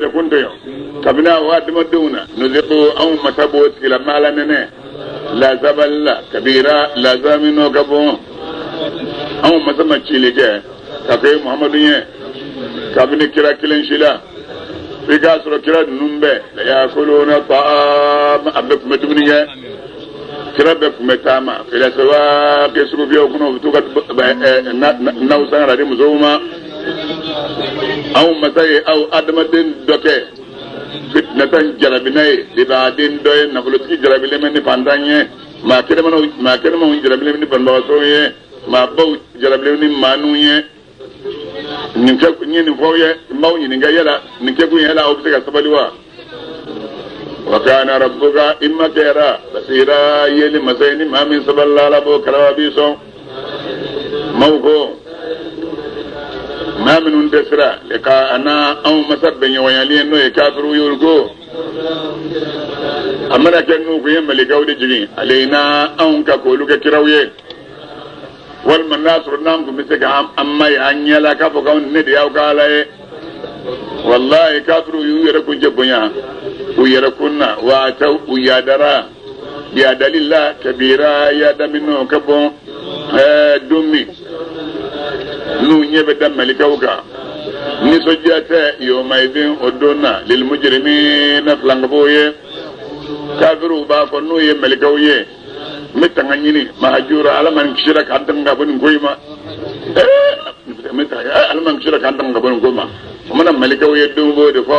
yɛrɛ kun tɔɲɔ kabini a adamadenw na nuziku anw masa b'o tigilamaa la nɛnɛ lazabali la kabira laza min n'o ka bon anw masa ma cili kɛ ka kɛ muhamadu ye kabini kira kelen si la f'i k'a sɔrɔ kira ninnu bɛɛ la yakuluna ta'am a bɛɛ tun bɛ dumuni kɛ kira bɛɛ tun bɛ taama fil aswaq sugufiyɛw kɔnɔ u bɛ t'u ka naw san ka na di musow ma anw masa ye aw adamaden dɔ kɛ fitnatan jarabina ye libadin dɔ ye nafolotigi jarabilen bɛ ni fantan ye maa kɛnɛmanw jarabilen bɛ ni banabagatɔw ye maabaw jarabilen ni maaninw ye nin kɛ n ye nin fɔ aw ye n b'aw ɲininka yala nin kɛkun yala aw bɛ se ka sabali wa wa kana rabbuka i ma kɛra basira yeli masa ye ni maa min sabalila ala b'o kalama b'i sɔn maaw ko maa minnu dɛsɛra ka ana anw masa bɛnɲɔgɔnyali ye n'o ye kafiriw ye olu ko a mana kɛ n'u kun ye malikaw de jigin aleyina anw kan k'olu kɛ kiraw ye walima n'a sɔrɔ n'an tun bɛ se k'an ma ye an ɲɛ la k'a fɔ k'anw ne de y'aw ka ala ye walayi kafiriw y'u yɛrɛ kuncɛ bonya u yɛrɛ kun na wa ta u yadara yadali la kabira yada min n'o ka bon ɛɛ don min n'u ɲɛ bɛ da malikaw kan nisɔndiya tɛ yawmaidin o don na lilmujrimina filankafow ye kafiriw b'a fɔ n'u ye malikaw ye n bɛ tanga ɲini mahajura ala ma n kisira k'an tanga ka bɔ nin ko in ma ala ma n kisira k'an tanga ka bɔ nin ko ma o mana malikaw ye don b'o de fɔ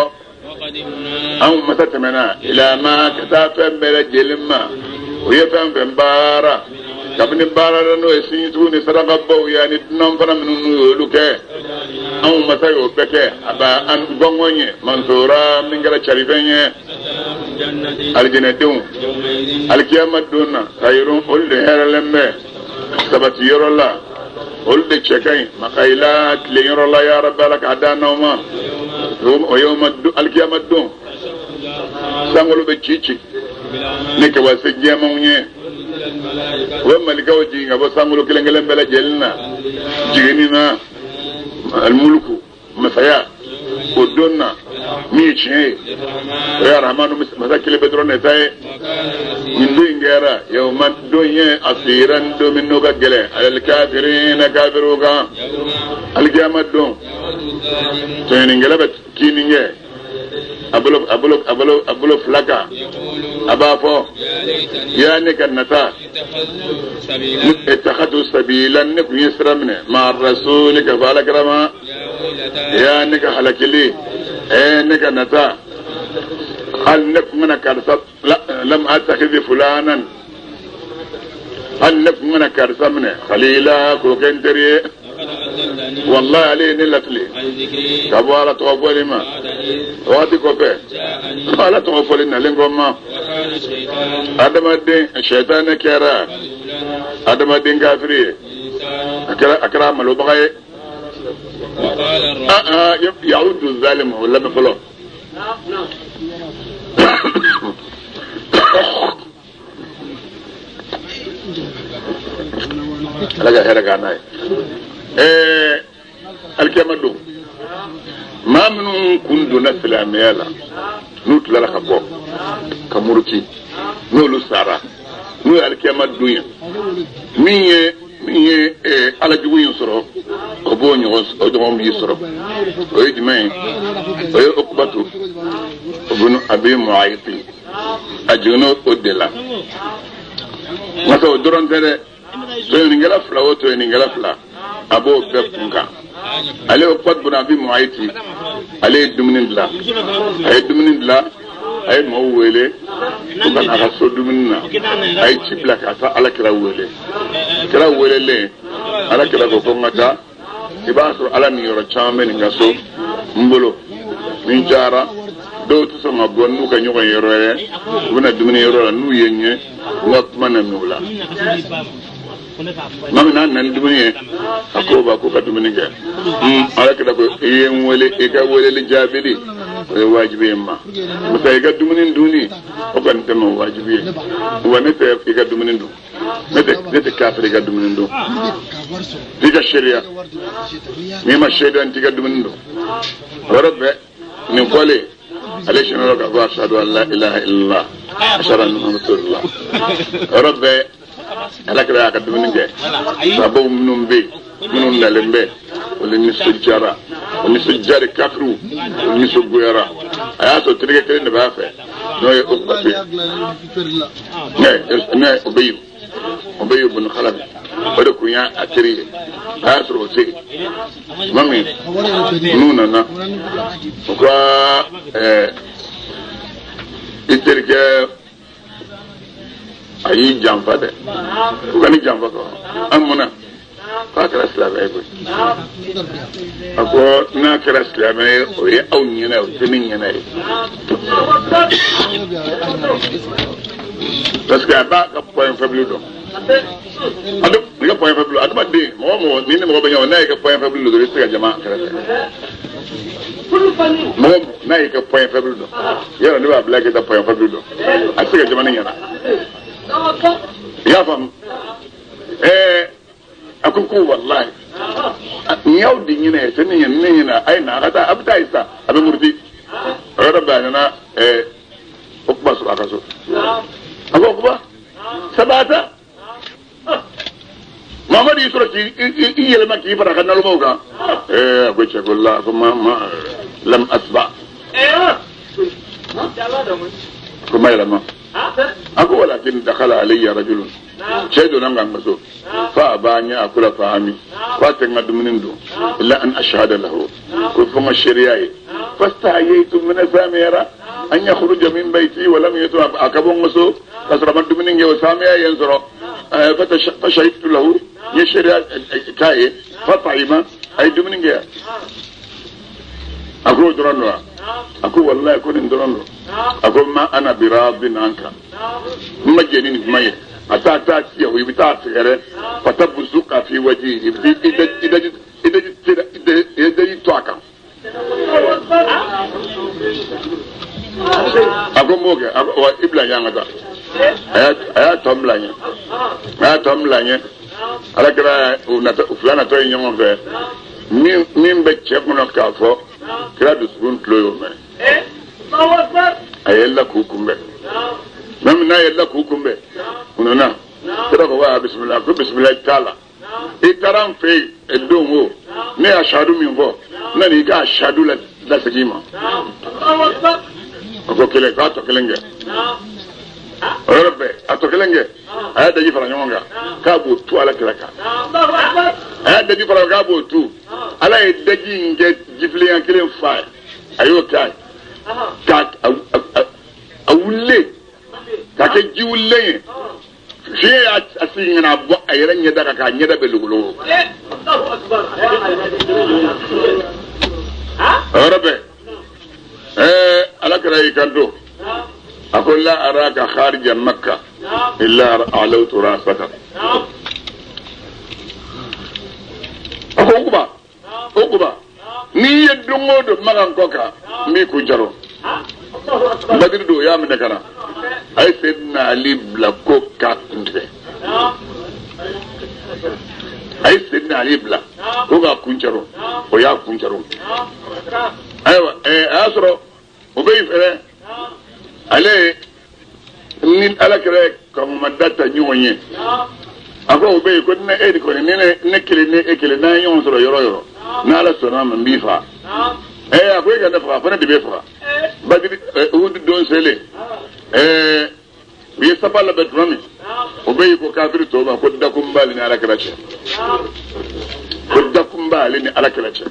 anw masa tɛmɛna ila ma ka taa fɛn bɛɛ lajɛlen ma u ye fɛn fɛn baara kabini baara la n'o ye sinjitugu ni sarakabaw ye ani dunan fana minnu n'u y'olu kɛ anw masa y'o bɛɛ kɛ haba'an gɔngɔn ye mansura min kɛra carifɛn ye alijinɛdenw alikiyama don na kayirun olu de hɛrɛlen bɛ sabati yɔrɔ la olu de cɛ ka ɲi makayila tilen yɔrɔ la ya rabi ala k'a d'an n'aw ma o yawma alikiyama don sankolo bɛ ci ci ni kabase jɛmanw ye u bɛ malikaw jigin ka bɔ sankolo kelen kelen bɛɛ lajɛlen na jiginni na alimuluku masaya o don na min ye tiɲɛ ye o ye arahamanu masa kelen pe dɔrɔn de ta ye nin don in kɛra yawma don ye asiran don min n'o ka gɛlɛn alal kafirina kafiriw kan alikiyama don tɔɲɔnikɛla bɛ kini kɛ a bolo a bolo a bolo a bolo fila kan a b'a fɔ ya ne ka nata ittakhadtu sabila ne kun ye sira minɛ ma rasuli ka fɔ alakira ma ya ne ka halakili ne ka nata hali ne kun kana karisa lam attakhidh fulanan hali ne kun kana karisa minɛ khalila k'o kɛ n teri ye wallahi ale ye ne lafili ka bɔ ala tɔgɔ fɔli ma waati kɔfɛ ala tɔgɔ fɔli nalen kɔ ma adamaden sɛtanɛ kɛra adamaden kafiri ye a kɛra malobaga ye ya'uddu zalimu o lamɛn fɔlɔ ala ka hɛrɛ k'an n'a ye ɛɛ alikiyama don maa minnu kun donna silamɛya la n'u tilala ka bɔ ka muruti n'olu sara n'u ye alikiyama don ye min ye min ye ala jugu in sɔrɔ o b'o ɲɔgɔn o ɲɔgɔn b'i sɔrɔ o ye jumɛn ye o ye okubatu bunu abi muayiti a jiginna o de la nka o dɔrɔn tɛ dɛ tɔɲɔnikɛla fila o tɔɲɔnikɛla fila a b'o bɛɛ kun kan ale okubatu bunu abi muayiti ale ye dumuni dilan a ye dumuni dilan a ye maaw wele u ka na a ka so dumuni na a ye ci bila ka taa ala kira wele kira welelen ala kira ko ko n ka taa i b'a sɔrɔ ala niyɔrɔ caman bɛ nin ka so n bolo ni jara dɔw tɛ sɔn ka bɔ n'u ka ɲɔgɔn yɔrɔ ye u bɛna dumuni yɔrɔ la n'u ye n ye n ka kuma na minɛ u la tuma min n'a nana ni dumuni ye a ko ba ko ka dumuni kɛ ala kira ko i ye n wele i ka weleli jaabili o ye wajibi ye n ma masa i ka dumuni dunni o kɔni tɛ ma wajibi ye wa ne tɛ i ka dumuni dun ne tɛ ne tɛ kafiri ka dumuni dun f'i ka seereya n'i ma seereya n t'i ka dumuni dun o yɔrɔ bɛɛ nin fɔlen. Ale sinna k'a fɔ ashadu an la ilaha illallah ashadu anna muhammadu rasulullah. Yɔrɔ bɛɛ ala kira y'a ka dumuni kɛ. Sababu minnu bɛ yen, minnu nalen bɛ, olu nisɔndiyara, o nisɔndiyara kafiriw, o nisɔngoyara. A y'a sɔrɔ terikɛ kelen de b'a fɛ, n'o ye Ukbatu ye, n'o ye Ubayu, Ubayu bin Khalaf, o de tun y'a teri ye. A y'a sɔrɔ o tɛ yen tuma min n'u nana, u ka i terikɛ a y'i janfa dɛ, u ka ni janfa kɔ an mun na k'a kɛra silamɛ ye koyi. A ko n'a kɛra silamɛ ye, o ye aw ɲɛna ye, o tɛ ne ɲɛna ye, parce que a b'a ka point faible dɔn. A i ka point faible, adamaden mɔgɔ mɔgɔ ni mɔgɔ bɛ ɲɔgɔn n'a y'i ka point faible dɔn, i tɛ se ka jama kɛrɛfɛ. Mɔgɔ n'a y'i ka point faible dɔn, yɔrɔ ne b'a bila k'i ka point faible dɔn, a tɛ se ka jama ne ɲɛna. I y'a faamu? A ko ko walahi nin y'aw de ɲinɛ ye, ne ɲinɛ, ne ɲinɛ, a ye na a ka taa, a bɛ taa yen sisan, a bɛ muruti. A yɔrɔ bɛɛ a nana o kuma sɔrɔ a ka so. A ko kuma sabata Mamadu y'i sɔrɔ k'i yɛlɛma k'i fara a ka nalomaw kan. A ko cɛ ko la, ko ma ma lam asba, ko ma yɛlɛma. A ko walakin dakhala alayya rajulun, cɛ donna n kan ka so, fa a b'a ɲɛ a kula faami, k'a tɛ n ka dumuni dun illa an ashhada lahu, ko fo n ka seereya ye. Fastahayaytu min samiyara an yakhruja min bayti wa lam yatu, a ka bɔ n ka so ka sɔrɔ a ma dumuni kɛ, o samiya ye n sɔrɔ. Fa shahidtu lahu, n ye seereya k'a ye, fa ta'ima, a ye dumuni kɛ. A ko o dɔrɔn don wa? A ko walayi ko nin dɔrɔn don. A ko ma ana biradin anka, n ma jɛn ni nin kuma ye. A taa taa tiɲɛ o, i bɛ taa sɛgɛrɛ fata buzuka fi waji, i bɛ i daji to a kan. A ko n b'o kɛ. A ko wa i bila ɲɛ an ka taa. A y'a tɔ bila ɲɛ, a y'a tɔ bila ɲɛ. Ala kɛra u fila natɔ ye ɲɔgɔn fɛ, min bɛ cɛ kɔnɔ k'a fɔ kira dusukun tulo y'o mɛn. A yɛlɛla k'u kunbɛn. Même n'a yɛlɛla k'u kunbɛn, u nana. Kira ko wa bisimila, ko bisimila t'a la. I taara n fɛ yen don o, ne y'a sadu min fɔ, n nana i k'a sadu lasegin i ma. A ko kelen, k'a tɔ kelen kɛ. O yɔrɔ bɛɛ a tɔ kelen kɛ, a y'a daji fara ɲɔgɔn kan k'a b'o tu ala kira kan. A y'a daji fara k'a b'o tu, ala ye daji in kɛ jifilenya kelen fa ye, a y'o kɛ a ye k'a a wulilen k'a kɛ ji wulilen ye. Fiɲɛ y'a sigi ka na bɔ a yɛrɛ ɲɛda kan k'a ɲɛda bɛ logologo. O yɔrɔ bɛɛ ala kira y'i kanto, a ko la araka kharija makka illa alawtu rasaka. A ko Ukuba, Ukuba, n'i ye don o don Makan kɔ kan, n b'i kun jaro. Badiri don, o y'a minɛ ka na, a ye Seydina Ali bila ko k'a kun tigɛ. A ye Seydina Ali bila ko k'a kun caro, o y'a kun caro. Ayiwa, a y'a sɔrɔ o bɛ yen fɛnɛ, ale ni ala kɛra kaŋumada ta ɲɔgɔn ye. A ko o bɛ yen ko ne e de kɔni, ne kelen ne e kelen, n'an ye ɲɔgɔn sɔrɔ yɔrɔ yɔrɔ, n'ala sɔnna a ma n b'i faga. A ko e ka ne faga, fo ne de b'e faga. Badiri Uhudu don selen, u ye saba labɛn tuma min, o bɛ yen ko kafiri tɔw ma ko dakun b'ale ni ala kɛra cɛ, ko dakun b'ale ni ala kɛra cɛ,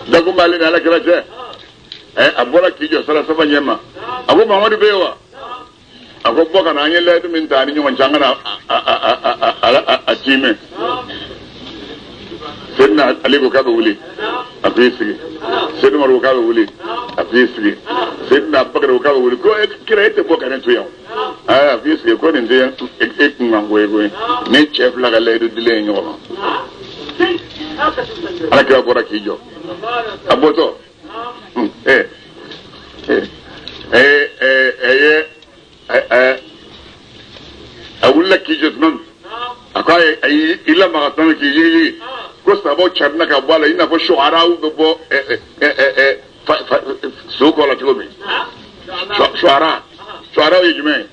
dakun b'ale ni ala kɛra cɛ. A bɔra k'i jɔ sara saba ɲɛ ma, a ko Mamadu bɛ yen wa? A ko bɔ ka na, an ye layidu min ta an ni ɲɔgɔn cɛ, an ka na a tiimɛ. Seydina Ali ko k'a bɛ wuli, a k'i sigi. Seydina Umaru ko k'a bɛ wuli, a k'i sigi. Seydina Abubakar ko k'a bɛ wuli, ko kira e tɛ bɔ ka ne to yan. A k'i sigi, ko nin tɛ e kunkanko ye koyi, ne cɛ fila ka layidu dilen ye ɲɔgɔn ma. Ala kira bɔra k'i jɔ, a bɔtɔ a wulila k'i jɔ tuma min, a ko a y'i lamaga tuma min k'i yigiyigi, ko sabaw carinna ka bɔ a la i n'a fɔ suharaw bɛ bɔ so kɔ la cogo min suara suara ye jumɛn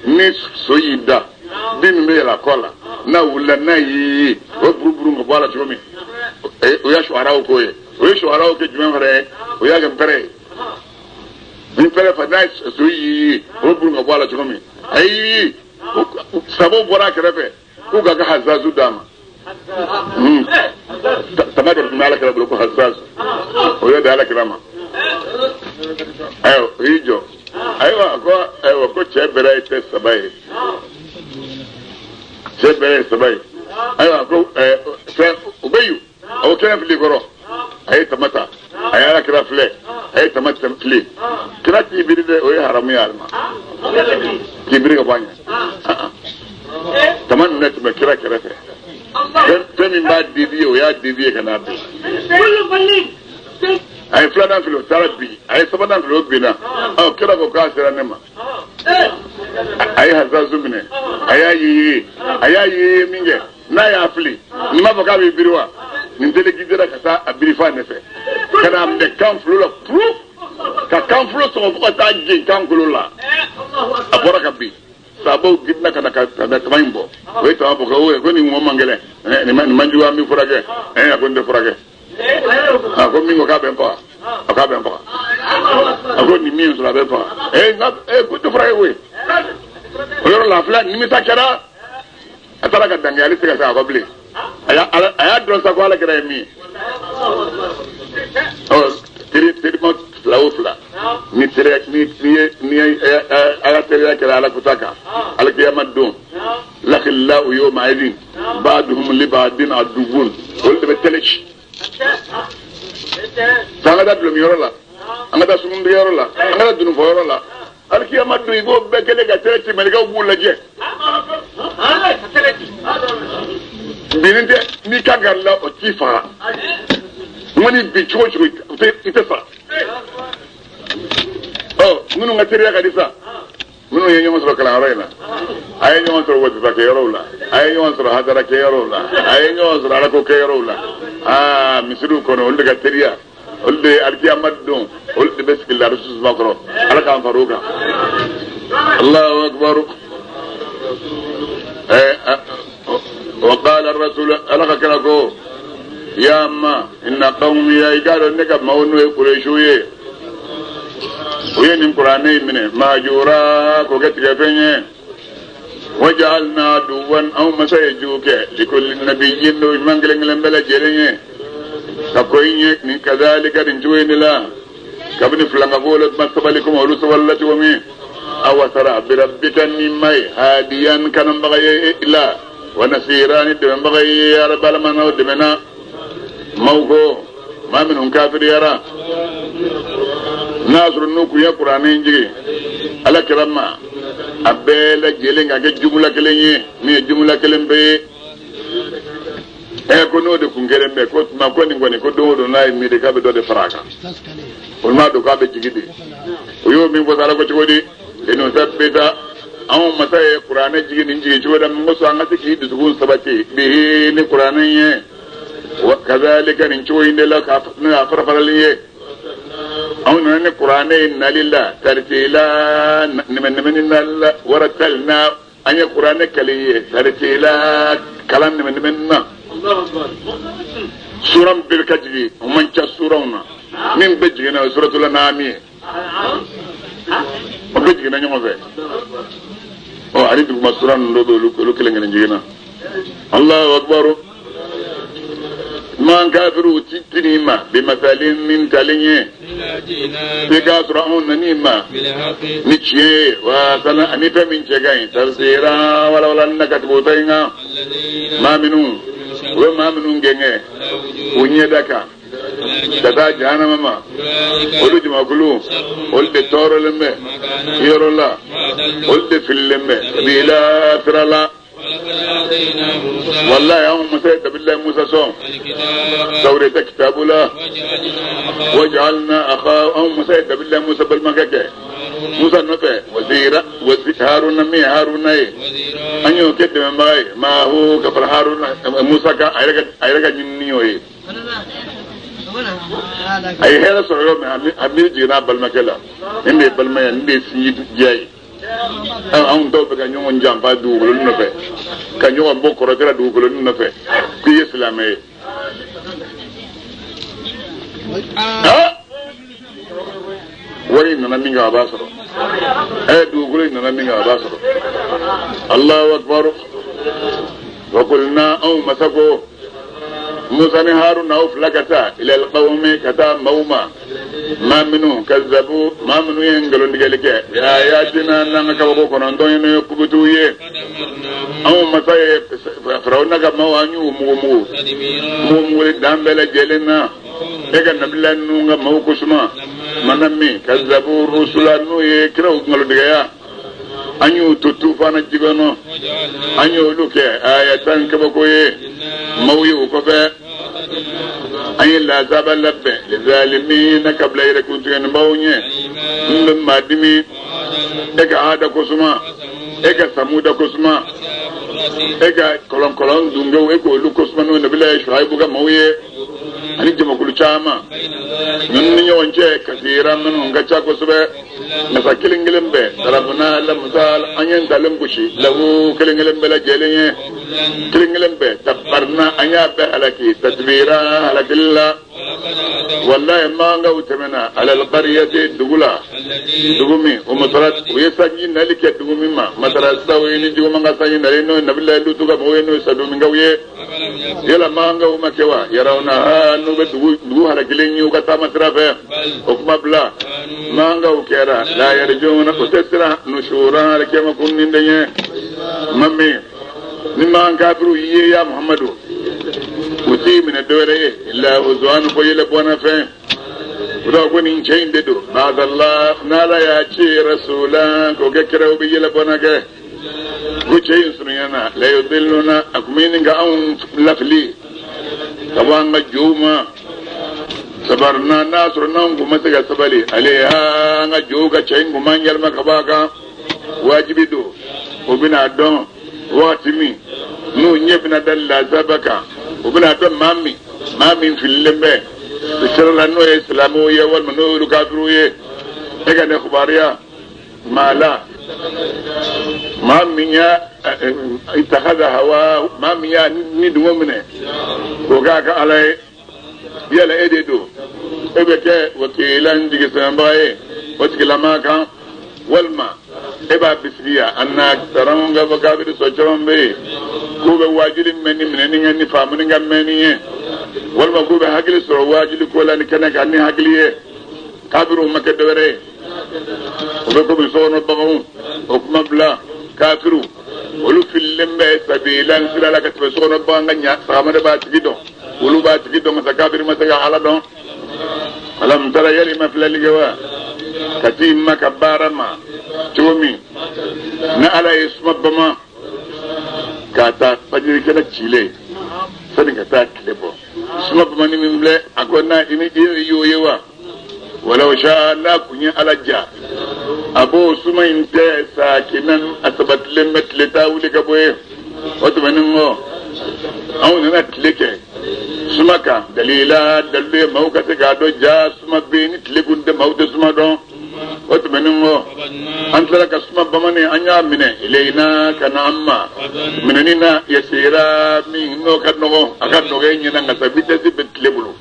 ye ni so y'i da bin min bɛ yɛlɛ a kɔ la n'a wulila n'a y'i ye o buruburu ka bɔ a la cogo min o y'a suaraw ko ye o ye suaraw kɛ jumɛn fana ye o y'a kɛ npɛrɛ ye ni npɛrɛ fa n'a ye so y'i ye o buru ka bɔ a la cogo min a y'i ye sabaw bɔra a kɛrɛfɛ k'u ka kɛ hazazu d'a ma tama dɔ tun bɛ ala kira bolo ko hazazu o y'o di ala kira ma ayiwa o y'i jɔ ayiwa ko ayiwa ko cɛ bɛrɛ ye tɛ saba ye cɛ bɛrɛ ye saba ye ayiwa ko fɛn o bɛ yen a ko kɛnɛ fili kɔrɔ a ye tama ta a ye ala kira filɛ a ye tama fili kira k'i biri dɛ o ye haramu ye ale ma k'i biri ka bɔ a ɲɛ tama ninnu tun bɛ kira kɛrɛfɛ fɛn min b'a dévier o y'a dévier ka n'a bin a ye filanan fili o taara bin a ye sabanan fili o binna ɔ kira ko k'a sera ne ma a ye hazazu minɛ a y'a yeye a y'a yeye min kɛ n'a y'a fili nin b'a fɔ k'a bɛ biri wa nin téléguidera ka taa a biri f'a nɔfɛ ka n'a minɛ kan fulo la puru ka kan fulo sɔgɔ fo ka taa jeni kan kolo la a bɔra ka bin sabaw girinna ka na ka tama in bɔ o ye tama bɔ ko o ko nin mɔgɔ man gɛlɛn nin man jugu an bɛ furakɛ a ko n tɛ furakɛ a ko min ko k'a bɛ n faga a k'a bɛ n faga a ko nin min sɔrɔ a bɛ n faga ee ko n tɛ furakɛ koyi o yɔrɔ la a filɛ nimisa kɛra a taara ka dan kɛ ale tɛ se ka segin a kɔ bilen a y'a dɔn sa ko ala kira ye min ye ɔ teri terima fila o fila ni teriya ni ni ye ni ye ala teriya kɛra ala kuta kan alikiyama don lakillahu yawma idin ba'duhum li ba'din aduwwun olu de bɛ tɛlɛ ci an ka taa dulɔminyɔrɔ la an ka taa sunguruntigɛyɔrɔ la an ka taa dununfɔyɔrɔ la alikiyama don i b'o bɛɛ kɛlen ka tɛlɛ ci mɛlɛkɛw b'u lajɛ binni tɛ n'i kan ka la o t'i faga n kɔni bin cogo cogo i tɛ sa ɔ minnu ka teriya ka di sa minnu ye ɲɔgɔn sɔrɔ kalanyɔrɔ in na a ye ɲɔgɔn sɔrɔ wajibakɛyɔrɔw la a ye ɲɔgɔn sɔrɔ hadarakɛyɔrɔw la a ye ɲɔgɔn sɔrɔ alako kɛyɔrɔw la aa misiriw kɔnɔ olu de ka teriya olu de ye alikiyama don olu de bɛ sigi larisu suma kɔrɔ ala k'an far'o kan Allahu akbar wa qala rasul ala ka kira ko ya ma inna qawmi ya i k'a dɔn ne ka maaw n'o ye kuresiw ye u ye nin kuranɛ in minɛ mahjura k'o kɛ tigɛfɛn ye waja'alna aduwan anw masa ye jugu kɛ likulli nabiyyin nabi ɲuman kelen kelen bɛɛ lajɛlen ye ka ko in ye nin kazalika nin cogo in de la kabini filankafow la tuma sabali komi olu sabalila cogo min awasara birabbika ni ma ye hadiyan kananbaga ye la wa nasira ni dɛmɛbaga ye arabalamanaw dɛmɛna maaw ko maa minnu kafiriyara n'a sɔrɔ n'u kun ye kuranɛ in jigin ala kira ma a bɛɛ lajɛlen ka kɛ jumula kelen ye min ye jumula kelen bɛɛ ye ɛ ko n'o de kun kelen bɛ ko tuma ko nin kɔni ko don o don n'a ye miiri k'a bɛ dɔ de fara a kan olu m'a dɔn k'a bɛ jigin de o y'o min fɔ sa ala ko cogo di linusabbita anw masa ye kuranɛ jigin nin jigin cogo da min kosɔn an ka se k'i dusukun sabati bihi ni kuranɛ ye wa kazalika nin cogo in de la k'a n'o y'a farafarali ye anw nana ni kuranɛ ye nali la taritila nɛmɛnɛmɛni nali la waratalina an ye kuranɛ kali ye taritila kalan nɛmɛnɛmɛni na sura min bɛɛ ka jigin o man ca suraw na min bɛɛ jiginna o ye suratul an'am ye o bɛɛ jiginna ɲɔgɔn fɛ ɔ ani duguma sura ninnu dɔw bɛ olu kelen kelen jiginna Allahu akbar man kafiriw ti tin'i ma bi masalin ni ntalen ye f'i k'a sɔrɔ anw nan'i ma ni tiɲɛ ye wa sana ani fɛn min cɛ ka ɲi tafsira walawala na ka tugu ta in kan maa minnu u bɛ maa minnu gɛngɛ u ɲɛda kan ka taa jahanama ma olu jamakulu olu de tɔɔrɔlen bɛ yɔrɔ la olu de fililen bɛ sabila sira la wallahi anw masa ye nabilahi musa sɔn tawureta kitabu la wajalna akha anw masa ye nabilahi musa balimakɛ kɛ musa nɔfɛ wazira wazi haruna min ye haruna ye an y'o kɛ dɛmɛbaga ye maahu ka fara haruna musa kan a yɛrɛ ka ɲinini y'o ye. A ye hɛrɛ sɔrɔ yɔrɔ min, a miiri jiginna a balimakɛ la. Nin de ye balimaya, nin de ye sinji diya ye. Anw dɔw bɛ ka ɲɔgɔn janfa dugukolo nɔfɛ, ka ɲɔgɔn bɔ kɔrɔkɛ la dugukolo nɔfɛ, k'i ye silamɛ ye. Wari nana min kɛ, a b'a sɔrɔ. Dugukolo in nana min kɛ, a b'a sɔrɔ. Allahu akbar. Wa qulna, anw masa ko Musa ni Haruna, aw fila ka taa ila alqawmi, ka taa maaw ma, maa minnu kazzabu, maa minnu ye nkalontigɛli kɛ bi ayatina, n'an ka kabako 9 ye, n'o ye kubutuw ye. Anw masa ye Firawuna ka maaw, an y'u mugu mugu mugu muguli dan bɛɛ lajɛlen na. E ka nabila ninnu ka maaw kosuma mana min kazzabu rusula, n'u ye kiraw nkalontigɛya, an y'u to tufana ji kɔnɔ, an y'olu kɛ ayatan, kabako ye maaw ye. O kɔfɛ, an ye lazaba labɛn lizalimina, ka bila yɛrɛkuntigɛnibaw ɲɛ. N bɛ maa dimi e ka ada kosuma, e ka samuda kosuma, e ka kɔlɔnkɔlɔn dungew, e k'olu kosuma, n'o nabila ye Shuaibu ka maaw ye, ani jamakulu caman ninnu ni ɲɔgɔn cɛ, kasira, minnu ka ca kosɛbɛ. Nafa kelen kelen bɛɛ darabuna lamusal, an ye ntalen gosi lahu, kelen kelen bɛɛ lajɛlen ye, kelen kelen bɛɛ tabarina, an y'a bɛɛ halaki tatbira, halakili la. Wallahi, mankaw tɛmɛna alal qariyati, dugu la, dugu min o masara, u ye sanji nali kɛ dugu min ma, masara saw ye, ni juguman ka sanji nali, n'o ye nabila Lutu ka mɔgɔw ye, n'o ye Saduminkaw ye. Yala mankaw ma kɛ wa? Yarawna, n'u bɛ dugu halakilen ye u ka taama sira fɛ. O kuma bila, mankaw kɛra la yarjuna, o tɛ siran nushura, alikiyama kun ni den ye. Ma min ni man kafiru ye, ya Muhammadu, u t'i minɛ dɔwɛrɛ ye illa huzuwan, fo yɛlɛ bɔnna fɛn. U b'a ko nin cɛ in de don, maadala, n'Ala y'a ci rasulan, k'o kɛ kira, u bɛ yɛlɛ bɔnna kɛ ko cɛ in surunyana la yudilluna, a kun bɛ ɲini ka anw lafili ka bɔ an ka jow ma. Sabarina, n'a sɔrɔ n'anw kun ma se ka sabali ale an ka jow ka, cɛ in kun b'an yɛlɛma ka bɔ a kan. Wajibi don, o bɛna dɔn wagati min n'u ɲɛ bɛna da lazaba kan, o bɛna dɔn maa min fililen bɛ sira la, n'o ye silamɛw ye walima n'o y'olu kafiriw ye. E ka ne kibaruya maa la, maa min ya ittakhadha hawa, maa min y'a ni dungo minɛ k'o k'a ka ala ye, yala e de don e bɛ kɛ wakilan, jigisɛmɛbaga ye o tigilamaa kan, walima e b'a bisigiya? An n'a taranw ka fɔ kafiri sɔ caman bɛ yen k'u bɛ wajuli mɛn ni minɛni kɛ ni faamuni ka mɛnni ye, walima k'u bɛ hakili sɔrɔ wajuli ko la ni kɛnɛ kan ni hakili ye. Kafiriw ma kɛ dɔwɛrɛ ye, o bɛ komi sokɔnɔ baganw. O kuma bila, kafiriw olu fililen bɛ sabilan, sira la, ka tɛmɛ sokɔnɔ bagan ka ɲa. Sagama de b'a tigi dɔn, olu b'a tigi dɔn, ka kafiri ma se ka Ala dɔn. Alam tara, yali ma filɛli kɛ wa, ka t'i ma ka baara ma cogo min ni Ala ye suma bama k'a ta fajiri kɛnɛ cilen sani ka taa tile bɔ. Suma bamani min filɛ, a ko n'a i ni i y'o ye wa? Walaw sha, n'a kun ye Ala ja, a b'o suma in tɛ sakinan, a sabatilen bɛ, tile t'a wuli ka bɔ ye. O tɛmɛnen kɔ, anw nana tile kɛ suma kan dalila, dalilu ye maaw ka se k'a dɔn ja suma bɛ yen. Ni tile kun tɛ, maaw tɛ suma dɔn. O tɛmɛnen kɔ, an tilala ka suma bamani, an y'a minɛ ilayina, ka na an ma minɛni na, yasira, min n'o ka nɔgɔn, a ka nɔgɔ e ɲɛna, nka sa vitesse bɛ tile bolo,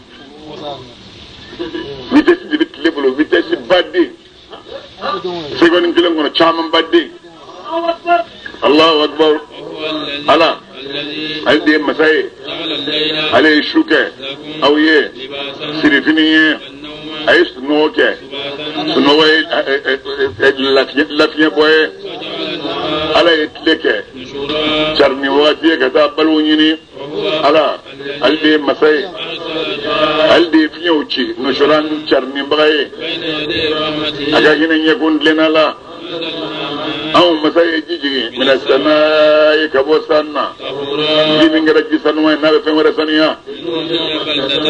vitesse de bɛ tile bolo, vitesse baden, seconde kelen kɔnɔ caman baden. Allahu akbar. Ala, ale de ye masa ye, ale ye su kɛ aw ye sirifini ye, a ye sunɔgɔ kɛ, sunɔgɔ ye lafiɲɛ bɔ ye. Ala ye tile kɛ carini wagati ye ka taa balo ɲini. Ala, ale de ye masa ye, ale de ye fiɲɛw ci nusuran, carinibaga ye a ka hinɛ ɲɛkun tilenna la. Anw masa ye ji jigin mina samayi, ka bɔ san na, ji min kɛra ji sanuman ye, n'a bɛ fɛn wɛrɛ saniya.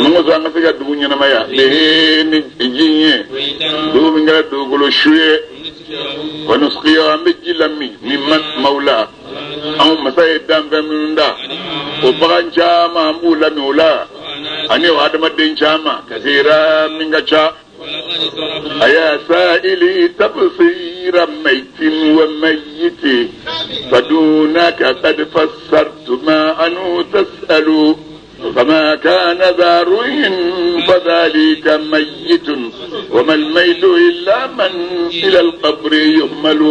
Mun kosɔn an ka se ka dugu ɲɛnamaya lehe ni ji in ye, dugu min kɛra dugukolo su ye. Wa nusqiya, an bɛ ji lamin min mawla, anw masa ye danfɛn minnu da, o bagan caman, an b'u lamin o la. Ani o adamaden caman kasira min ka ca. أيا سائلي تبصير ميت وميت فدونك قد فسرت ما عنه تسأل فما كان ذا روح فذلك ميت وما الميت إلا من إلى القبر يهمل.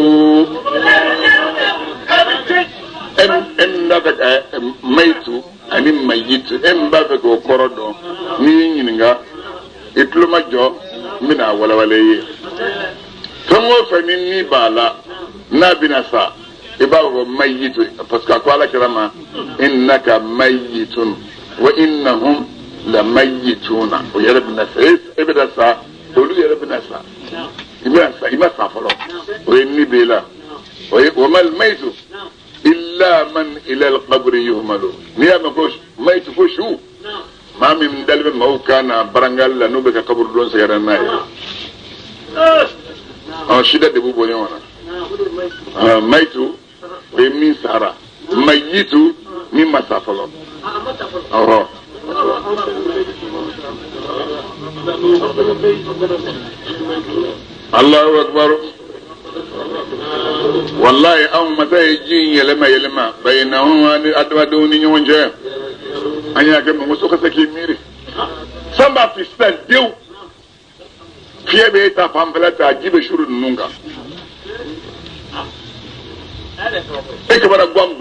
إن ميت أني ميت إن بابك وكردو نينغا إتلو مجو n bɛna walawala i ye. Fɛn o fɛn ni ni b'a la n'a bɛna sa i b'a fɔ mayitu, parce que a ko ala kira ma innaka mayitun wa innahum la mayituna. O yɛrɛ bɛna sa, e bɛna sa, olu yɛrɛ bɛna sa, i bɛna sa, i ma sa fɔlɔ, o ye ni b'e la. O ye wa mal mayitu illa man ila al-qabri yuhmalu. N'i y'a mɛn ko mayitu ko su, maa min dalen bɛ maaw kan na barangali la n'u bɛ ka kaburu don sɛgɛrɛ n'a ye, ɔ sida de b'u bɔ ɲɔgɔn na. Mayitu o ye min sara, mayitu min ma sa fɔlɔ. Ɔhɔ. Allahu akbar. Wallahi anw masa ye ji in yɛlɛma yɛlɛma bayinahum ani adamadenw ni ɲɔgɔn cɛ. An y'a kɛ mɔgɔ ka se k'i miiri. San b'a fi sisan dewu. Fiɲɛ bɛ e ta fanfɛla ta, ji bɛ suru ninnu kan. E kamana guwan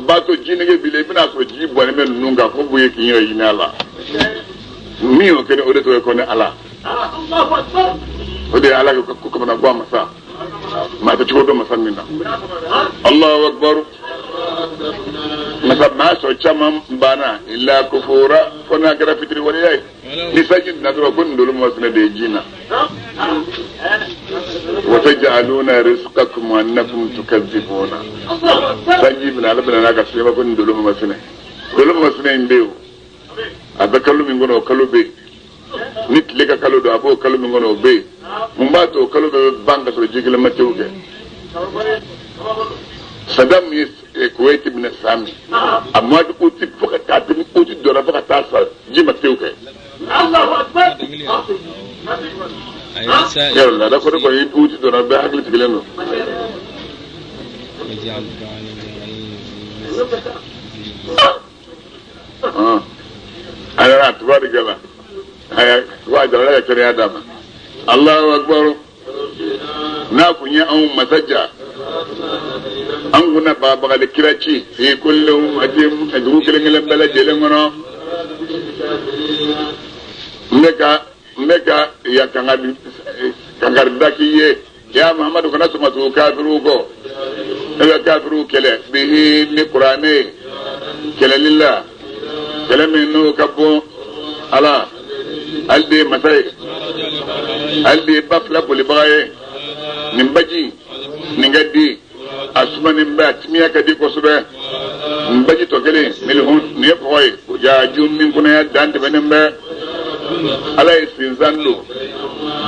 ba to ji nege b'i la, i bɛna sɔrɔ ji bɔnnen bɛ ninnu kan fo b'u ye k'i yɛrɛ ɲini a la. Min y'o kɛ o de tɔgɔ ye ko ne Ala. O de ye Ala ko kamana guwan masa. Maa tɛ cogo dɔn masa min na. Allahu akbar. Masa maa sɔrɔ caman banna illa kufura fo n'a kɛra fitiriwaleya ye. Ni sanji nana dɔrɔn ko nin dolo masina de ye ji na. Wa taj'aluna rizqakum annakum tukadzibuna. Sanji bɛna Ala bɛna n'a ka fiɲɛ ko nin dolo masina. Dolo masina in bɛ yen o. A bɛ kalo min kɔnɔ o kalo bɛ yen. Ni tile ka kalo don a b'o kalo min kɔnɔ o bɛ yen. Mun b'a to o kalo bɛɛ bɛ ban ka sɔrɔ ji kelen ma tewu kɛ. Saddam ye Kuwait minɛ san min, a mois de août fo ka taa août donna fo ka taa sa ji ma tewu kɛ. Yɔrɔ laada ko ne kɔni août donna bɛɛ hakili sigilen don. A nana tubaarikala, a jamana ka kɛnɛya d'a ma. Allahu akbar. N'a kun ye anw masaja, an kunna bagabagali kira ci fi kulli ummatin dugu kelen kelen bɛɛ lajɛlen kɔnɔ. N bɛ ka ya kankari da k'i ye, ya Muhammadu kana sɔn ka tugu kafiriw kɔ. Ne bɛ kafiriw kɛlɛ bihi ni kuranɛ kɛlɛli la, kɛlɛ min n'o ka bon Ala. Ale de ye masa ye, ale de ye ba fila bolibaga ye. Nin baji nin ka di, a sumanen bɛ, a timiya ka di kosɛbɛ. Nin baji tɔ kelen milihun nin ye kɔgɔ ye, o jaaju min kɔnɔya dan tɛmɛnen bɛ. Ala ye sinsan don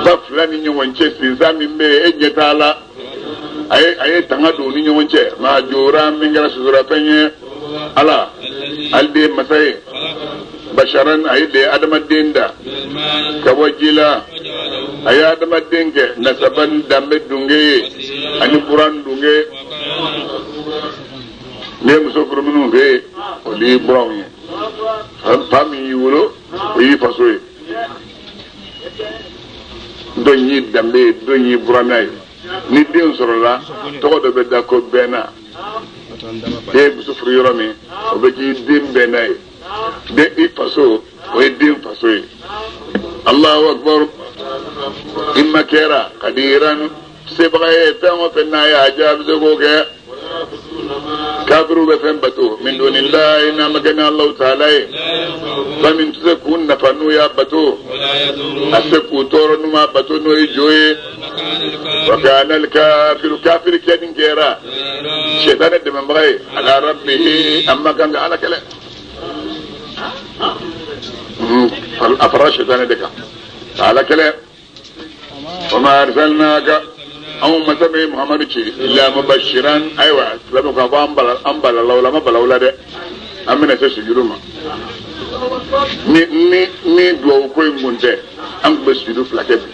ba fila ni ɲɔgɔn cɛ, sinsan min bɛ yen e ɲɛ t'a la. A ye tanga don u ni ɲɔgɔn cɛ. Maa jora min kɛra suturafɛn ye. Ala ale de ye masa ye. Basharan a ye de adamaden da ka bɔ ji la, a ye adamaden kɛ nasaban danbe dunge ye ani buran dunge. N'i ye muso furu minnu fɛ yen, olu y'i buranw ye. Fa min y'i wolo, o y'i faso ye. Dɔ y'i danbe ye, dɔ y'i buranna ye. Ni den sɔrɔla, tɔgɔ dɔ bɛ da ko bɛnna. E ye muso furu yɔrɔ min, o bɛ k'i den bɛnna ye. Den i faso, o ye den faso ye. Allahu akbar. I ma kɛra kadiran sebaga ye, fɛn o fɛn n'a y'a diya a bɛ se k'o kɛ. Kafiriw bɛ fɛn bato min dunillahi n'a ma kɛ ni Alahu taala ye. Fɛn min tɛ se k'u nafa n'u y'a bato, a tɛ se k'u tɔɔrɔ n'u m'a bato n'o ye jo ye. Wa kana al-kafiru kafiri kɛ nin kɛra sɛtanɛ dɛmɛbaga ye ala rabbihi, a ma kan ka Ala kɛlɛ. A fara sɛtanɛ de kan ka Ala kɛlɛ. Wa ma arsalnaka, anw masa min ye Muhamadu ci illa mubashiran. Ayiwa silamɛw k'a fɔ an balala o la, an ma bala o la dɛ, an bɛna se sujudu ma. Ni ni ni duwawu ko in kun tɛ, an tun bɛ sujudu fila kɛ bi.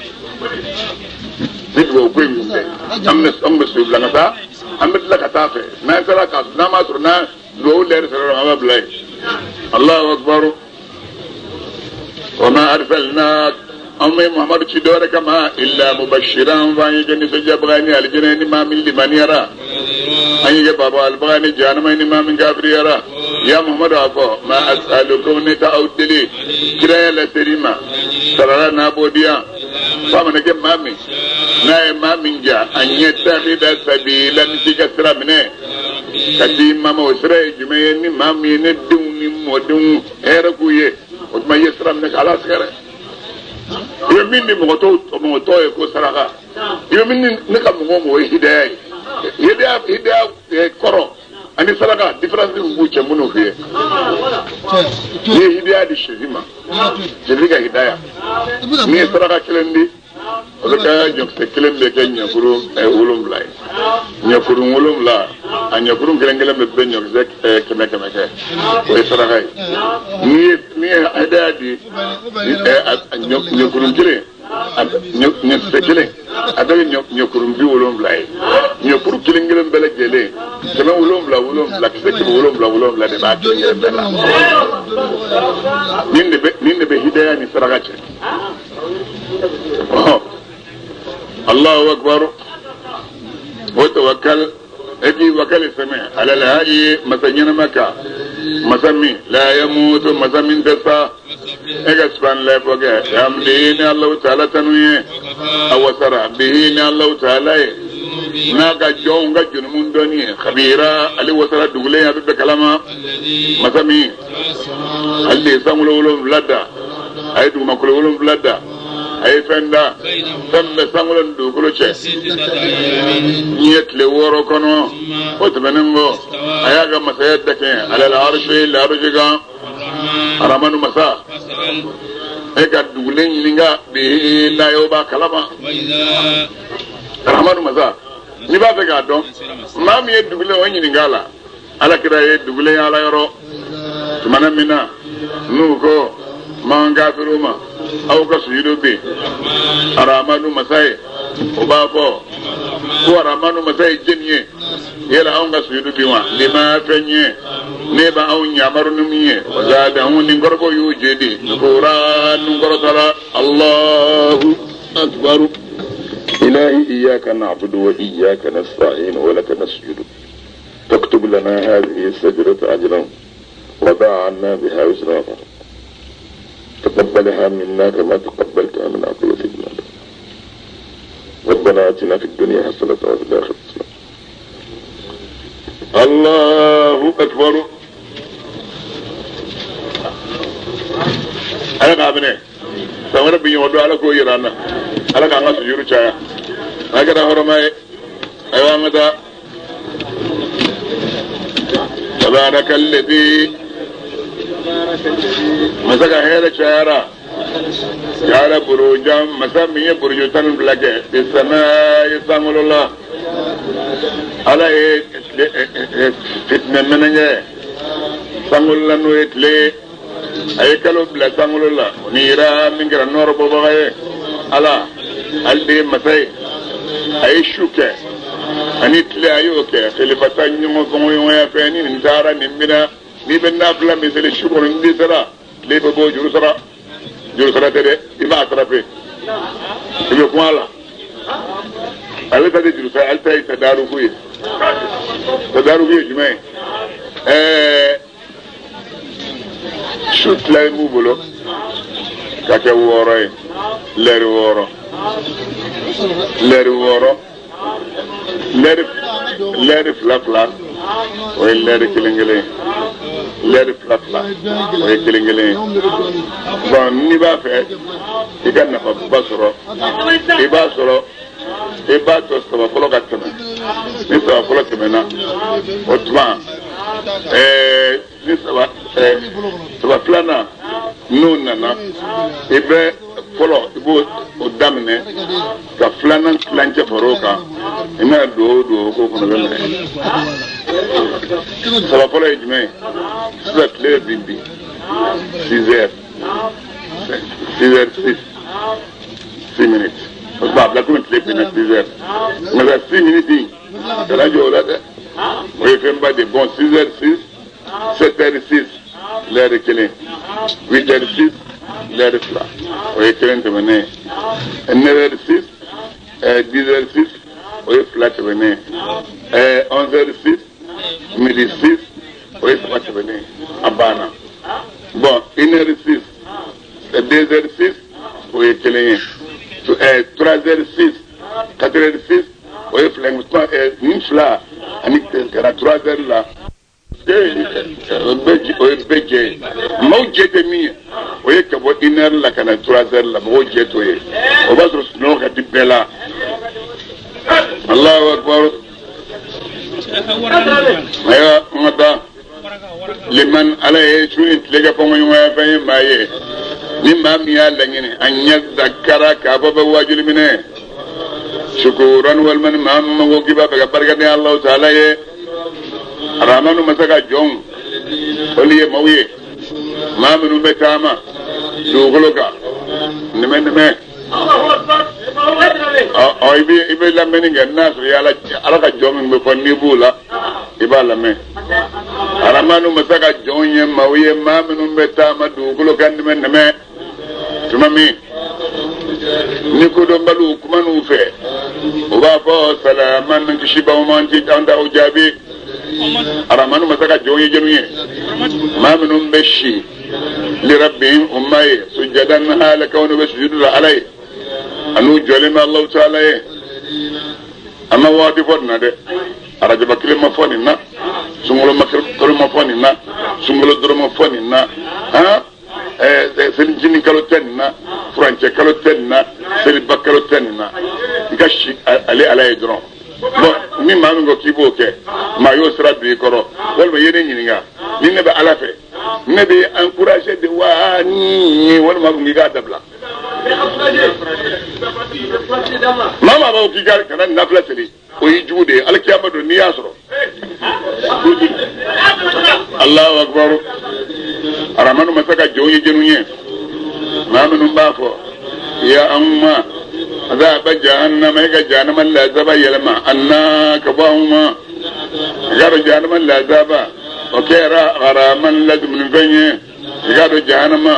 Ni duwawu ko in kun tɛ, an bɛ sujudu fila ka taa, an bɛ tila ka taa fɛ. N'an sera ka n'an m'a sɔrɔ n'an duwawu lɛri sera, an b'a bila yen. Allahu akbar. Wa ma arsalna, an bɛ Muhamadu ci dɔwɛrɛ kama, illa mubashiran, f'an ye kɛ nisɔndiyabaga ni alijinɛ ni maa min limaniyara, an ye kɛ baba alibaga ni jahanama ni maa min kafiriyara. Ya Muhamadu, a fɔ ma as'alukum, ne ta aw deli kiraya laseri ma sarala n'a b'o di yan, f'a mana kɛ maa min n'a ye maa min ja an yattakhidha sabila, ni k'i ka sira minɛ ka di maa ma. O sira ye jumɛn ye? Ni maa min ye ne denw ni mɔdenw hɛrɛ k'u ye, o tuma i ye sira minɛ k'Ala sɛgɛrɛ. I bɛ min di mɔgɔ tɔw, mɔgɔ tɔw ye ko saraka, i bɛ min di ne ka mɔgɔw ma, o ye hidaya ye. Hidaya, hidaya kɔrɔ ani saraka, différence min b'u cɛ, minnu f'i ye, n'i ye hidaya di sisi ma, sisi ka hidaya, n'i ye saraka kelen di, o bɛ kɛ ɲɔkisɛ kelen bɛ kɛ ɲɛkuru 7 ye. Ɲɛkuru 7, a ɲɛkuru kelen kelen bɛ bɛn ɲɔkisɛ 100 100 kɛ, o ye saraka ye. N'i ye hidaya di, ɲɛkurun kelen, ɲɛkisɛ kelen, a bɛ kɛ ɲɛkurun 70 ye. Ɲɛkuru kelen kelen bɛɛ lajɛlen, 700 7, kisɛ 700 7 de b'a kelen kelen bɛɛ la. Nin de bɛ hidaya ni saraka cɛ. Allahu akbar. Wa tawakkal, e k'i wakali sɛmɛ ala alhayyi, masa ɲɛnama kan, masa min la yamutu, masa min tɛ sa. E ka subhanallah fɔ kɛ hamdihi, ni Alahu taala tanu ye, a wasara bihi, ni Alahu taala ye n'a ka jɔnw ka junumu dɔnni ye, khabira, ale wasara dugulen, a bɛ bɛɛ kalama. Masa min ale de ye sankolo 7 da, a ye dugumakolo 7 da, a ye fɛn da, fɛn min bɛ sankolo ni dugukolo cɛ n ye tile 6 kɔnɔ. O tɛmɛnen kɔ, a y'a ka masaya dakɛɲɛ ala la arisi la arisi kan. Aramanu masa, e ka dugulen ɲininka bi n'a ye, o b'a kalama. Aramanu masa, n'i b'a fɛ k'a dɔn maa min ye dugulen, o ɲininka la. Alakira ye dugulen ala yɔrɔ tumana min na, n'u ko man kafiru ma, aw ka sujudu bi Aramanu masa ye, o b'a fɔ ko Aramanu masa ye jɛni ye? Yala anw ka sujudu bi wa lima fɛn ye ne b'anw yamaru ni min ye? Wa zadahu, nin kɔrɔfɔ y'u jedi nufura, nun kɔrɔtara. Allahu akbar. إلهي إياك نعبد وإياك نستعين ولك نسجد، تكتب لنا هذه السجدة أجرا وضع عنا بها وزرا، تقبلها منا كما تقبلتها من عقل سيدنا. ربنا آتنا في الدنيا حسنة وفي الآخرة حسنة. الله أكبر. Ala k'a minɛ san wɛrɛ bi ɲɔgɔn don, Ala k'o yira an na, Ala k'an ka sujuru caya, a kɛra hɔrɔma ye. Ayiwa, an ka taa. Tabaraka alladhi, masa ka hɛrɛ cayara, jala burujan, masa min ye buruju 12 kɛ fi samaa'i, sankolo la. Ala ye fitinɛ mɛnɛkɛ sankolo la, n'o ye tile ye. A ye kalo bila sankolo la ni yira min kɛra nɔrɔ bɔbaga ye. Ala ale de ye masa ye, a ye su kɛ ani tile, a y'o kɛ khelifata ɲɔgɔn fɔɲɔgɔnya fɛ. Ni nin taara, nin bɛna, n'i bɛ nafila min seli su kɔnɔ, n'i sera, tile bɛ bɔ, juru sara, juru sara tɛ dɛ, i b'a sara pe, i bɛ kuma la. Ale ta tɛ juru sara, ale ta ye tadaruku ye. Tadaruku ye jumɛn ye? Su tila b'u bolo ka kɛ 6 ye, lɛri 6, lɛri 6, lɛri fila fila, o ye lɛri kelen kelen ye, lɛri fila fila, o ye kelen kelen ye. Bon, n'i b'a fɛ i ka nafaba sɔrɔ, i b'a sɔrɔ, i b'a to saba fɔlɔ ka tɛmɛ. Ni saba fɔlɔ tɛmɛna, o tuma ni saba saba filanan n'o nana, i bɛ fɔlɔ, i b'o o daminɛ ka filanan tilancɛ fara o kan. I mana don o don, o k'o kɔnɔ bɛ minɛ. Saba fɔlɔ ye jumɛn ye? Sisan tile bɛ bin bi. 6 heures 6 heures 6 6 minutes o b'a bila komi tile binna 6 heures nka 6 minutes in kana jɔ o la dɛ o ye fɛnba de bon 6 heures 6 7 heures 6 lɛri kelen 8 heures 6 lɛri fila o ye kelen tɛmɛnen ye 9 heures 6 10 heures 6 o ye fila tɛmɛnen ye 11 heures 6 midi 6 o ye saba tɛmɛnen ye a banna bon 1 heure 6 2 heures 6 o ye kelen ye 3 heures 6 4 heures 6 o ye fila ye nin fila ani kɛra 3 heures la o ye bɛɛ jɛ ye maaw jɛ tɛ min ye o ye ka bɔ 1 heure la ka na 3 heures la mɔgɔw jɛ t'o ye o b'a sɔrɔ sunɔgɔ ka di bɛɛ la Allahu akbar ayiwa an ka taa liman ala ye su ni tile kɛ fɔnkɔɲɔgɔnya fɛn ye maa ye ni maa min y'a laɲini an yazakara k'a fɔ bɛ waajuli minɛ sukuran walima ni maa min ko k'i b'a fɛ ka barika da Alahu taala ye aramanu masa ka jɔnw olu ye maaw ye maa minnu bɛ taama dugukolo kan nɛmɛ nɛmɛ ɔ i bɛ i bɛ lamɛnni kɛ n'a sɔrɔ i ala ala ka jɔn min bɛ fɔ n'i b'o la i b'a lamɛn aramanu masa ka jɔnw ye maaw ye maa minnu bɛ taama dugukolo kan nɛmɛ nɛmɛ tuma min ni kodɔnbaliw kuman'u fɛ u b'a fɔ salaman kisi b'aw ma an ti an t'aw jaabi aramanu masa ka jɔnw ye jɔnw ye maa minnu bɛ si lirabbihim u ma ye sujadan hala kawni bɛ sujudu la ala ye an'u jɔlen bɛ Alahu taala ye a ma waati fɔ nin na dɛ arajaba kelen ma fɔ nin na sunkalo ma kalo ma fɔ nin na sunkalo dɔrɔn ma fɔ nin na han selicinin kalo tɛ nin na furancɛ kalo tɛ nin na seliba kalo tɛ nin na i ka si ale ala ye dɔrɔn bon ni maa min ko k'i b'o kɛ maa y'o sira don i kɔrɔ walima i ye ne ɲininka ni ne bɛ ala fɛ ne bɛ encourager de wa ni walima k'i k'a dabila maa maa b'a fɔ k'i ka kana nafila seli o y'i jugu de ye alikiyama don n'i y'a sɔrɔ Allahu akbar aramanu masa ka jɔnw ye jɔnw ye maa minnu b'a fɔ ya an ma azaba jahannama e ka jahannama lazaba yɛlɛma anna ka bɔ anw ma i k'a dɔn jahannama lazaba o kɛra haraman ladumunifɛn ye i k'a dɔn jahanama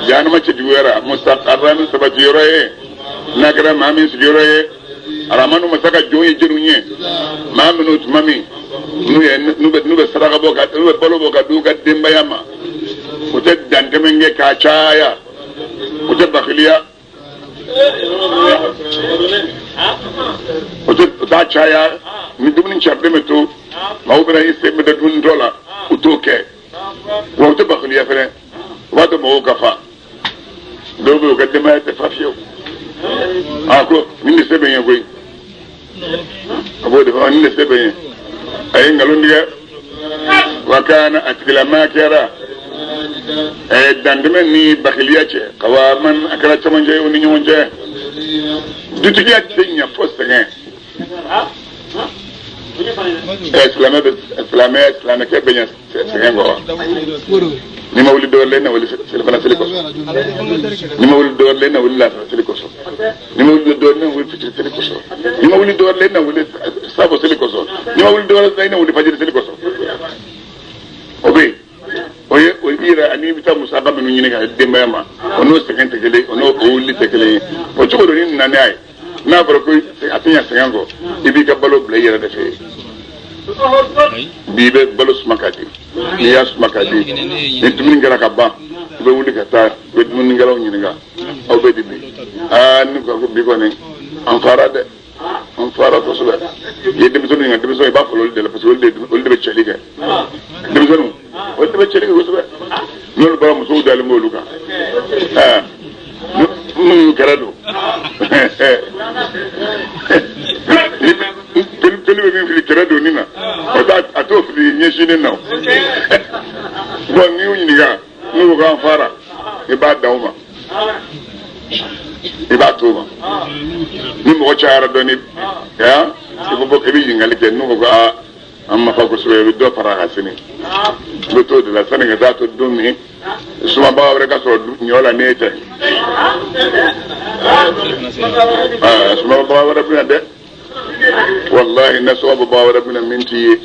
jahanama cɛjuguyara mustaqarran sabatiyɔrɔ ye n'a kɛra maa min sigiyɔrɔ ye aramanu masa ka jɔn ye jɔnw ye maa minnu tuma min n'u ye n'u bɛ saraka bɔ ka n'u bɛ balo bɔ ka d'u ka denbaya ma u tɛ dantɛmɛ kɛ k'a caya u tɛ bakiliya u tɛ u t'a caya ni dumuni carilen bɛ to maaw bɛna i sen bɛ da dumuni tɔ la u t'o kɛ wa u tɛ bakiliya fɛnɛ u b'a to mɔgɔw ka fa dɔw bɛ yen u ka denbaya tɛ fa fiyewu a ko nin de se bɛ n ye koyi a b'o de fɔ nin de se bɛ n ye a ye nkalon tigɛ wa kana a tigilamaa kɛra ɛɛ dantɛmɛ ni bakiliya cɛ kawaman a kɛra cɛmancɛ ye u ni ɲɔgɔn cɛ dutigiya tɛ ɲɛ fo sɛgɛn ɛ silamɛ bɛ silamɛ silamɛkɛ bɛ ɲɛ sɛgɛn kɔ wa n'i ma wuli dɔwɛrɛ la i na wuli selifana seli kosɔn n'i ma wuli dɔwɛrɛ la i na wuli lasara seli kosɔn n'i ma wuli dɔwɛrɛ la i na wuli fitiri seli kosɔn n'i ma wuli dɔwɛrɛ la i na wuli safo seli kosɔn n'i ma wuli dɔwɛrɛ la i na wuli fajiri seli kosɔn o bɛ yen o ye o i yɛrɛ ani i bɛ taa musaka minnu ɲini ka di denbaya ma o n'o sɛgɛn tɛ kelen o n'o wuli tɛ kelen ye o cogo don ni nana n'a ye n'a fɔra ko a tɛ ɲɛ sɛgɛn kɔ i b'i ka balo bila i yɛrɛ de fɛ yen bi i bɛ balo suma ka di n'i y'a suma ka di ni dumuni kɛra ka ban i bɛ wuli ka taa i bɛ dumunikɛlaw ɲininka aw bɛ di bi aa ni ko bi kɔni an fara dɛ an fara kosɛbɛ i ye denmisɛnninw ɲininka denmisɛnninw i b'a fɔ olu de la parce que olu de bɛ cɛli kɛ denmisɛnninw olu de bɛ cɛli kɛ kosɛbɛ n'olu bɔra musow dalen b'olu kan ɛɛ minnu kɛra don toli bɛ min fili kɛrɛ donni na o t'a a t'o fili ɲɛsinni na o bon n'i y'u ɲininka n'u ko k'an fara i b'a dan o ma i b'a to o ma ni mɔgɔ cayara dɔɔni ya i bɛ bɔ i bɛ ɲininkali kɛ n'u ko ko aa An ma fa kosɛbɛ, i bɛ dɔ fara a kan sini. I bɛ t'o de la sani ka taa to don min sumabaga wɛrɛ ka sɔrɔ ɲɔ la n'e tɛ. Sumabaga wɛrɛ bɛ na dɛ. Walahi na sumabaga wɛrɛ bɛ na min t'i ye.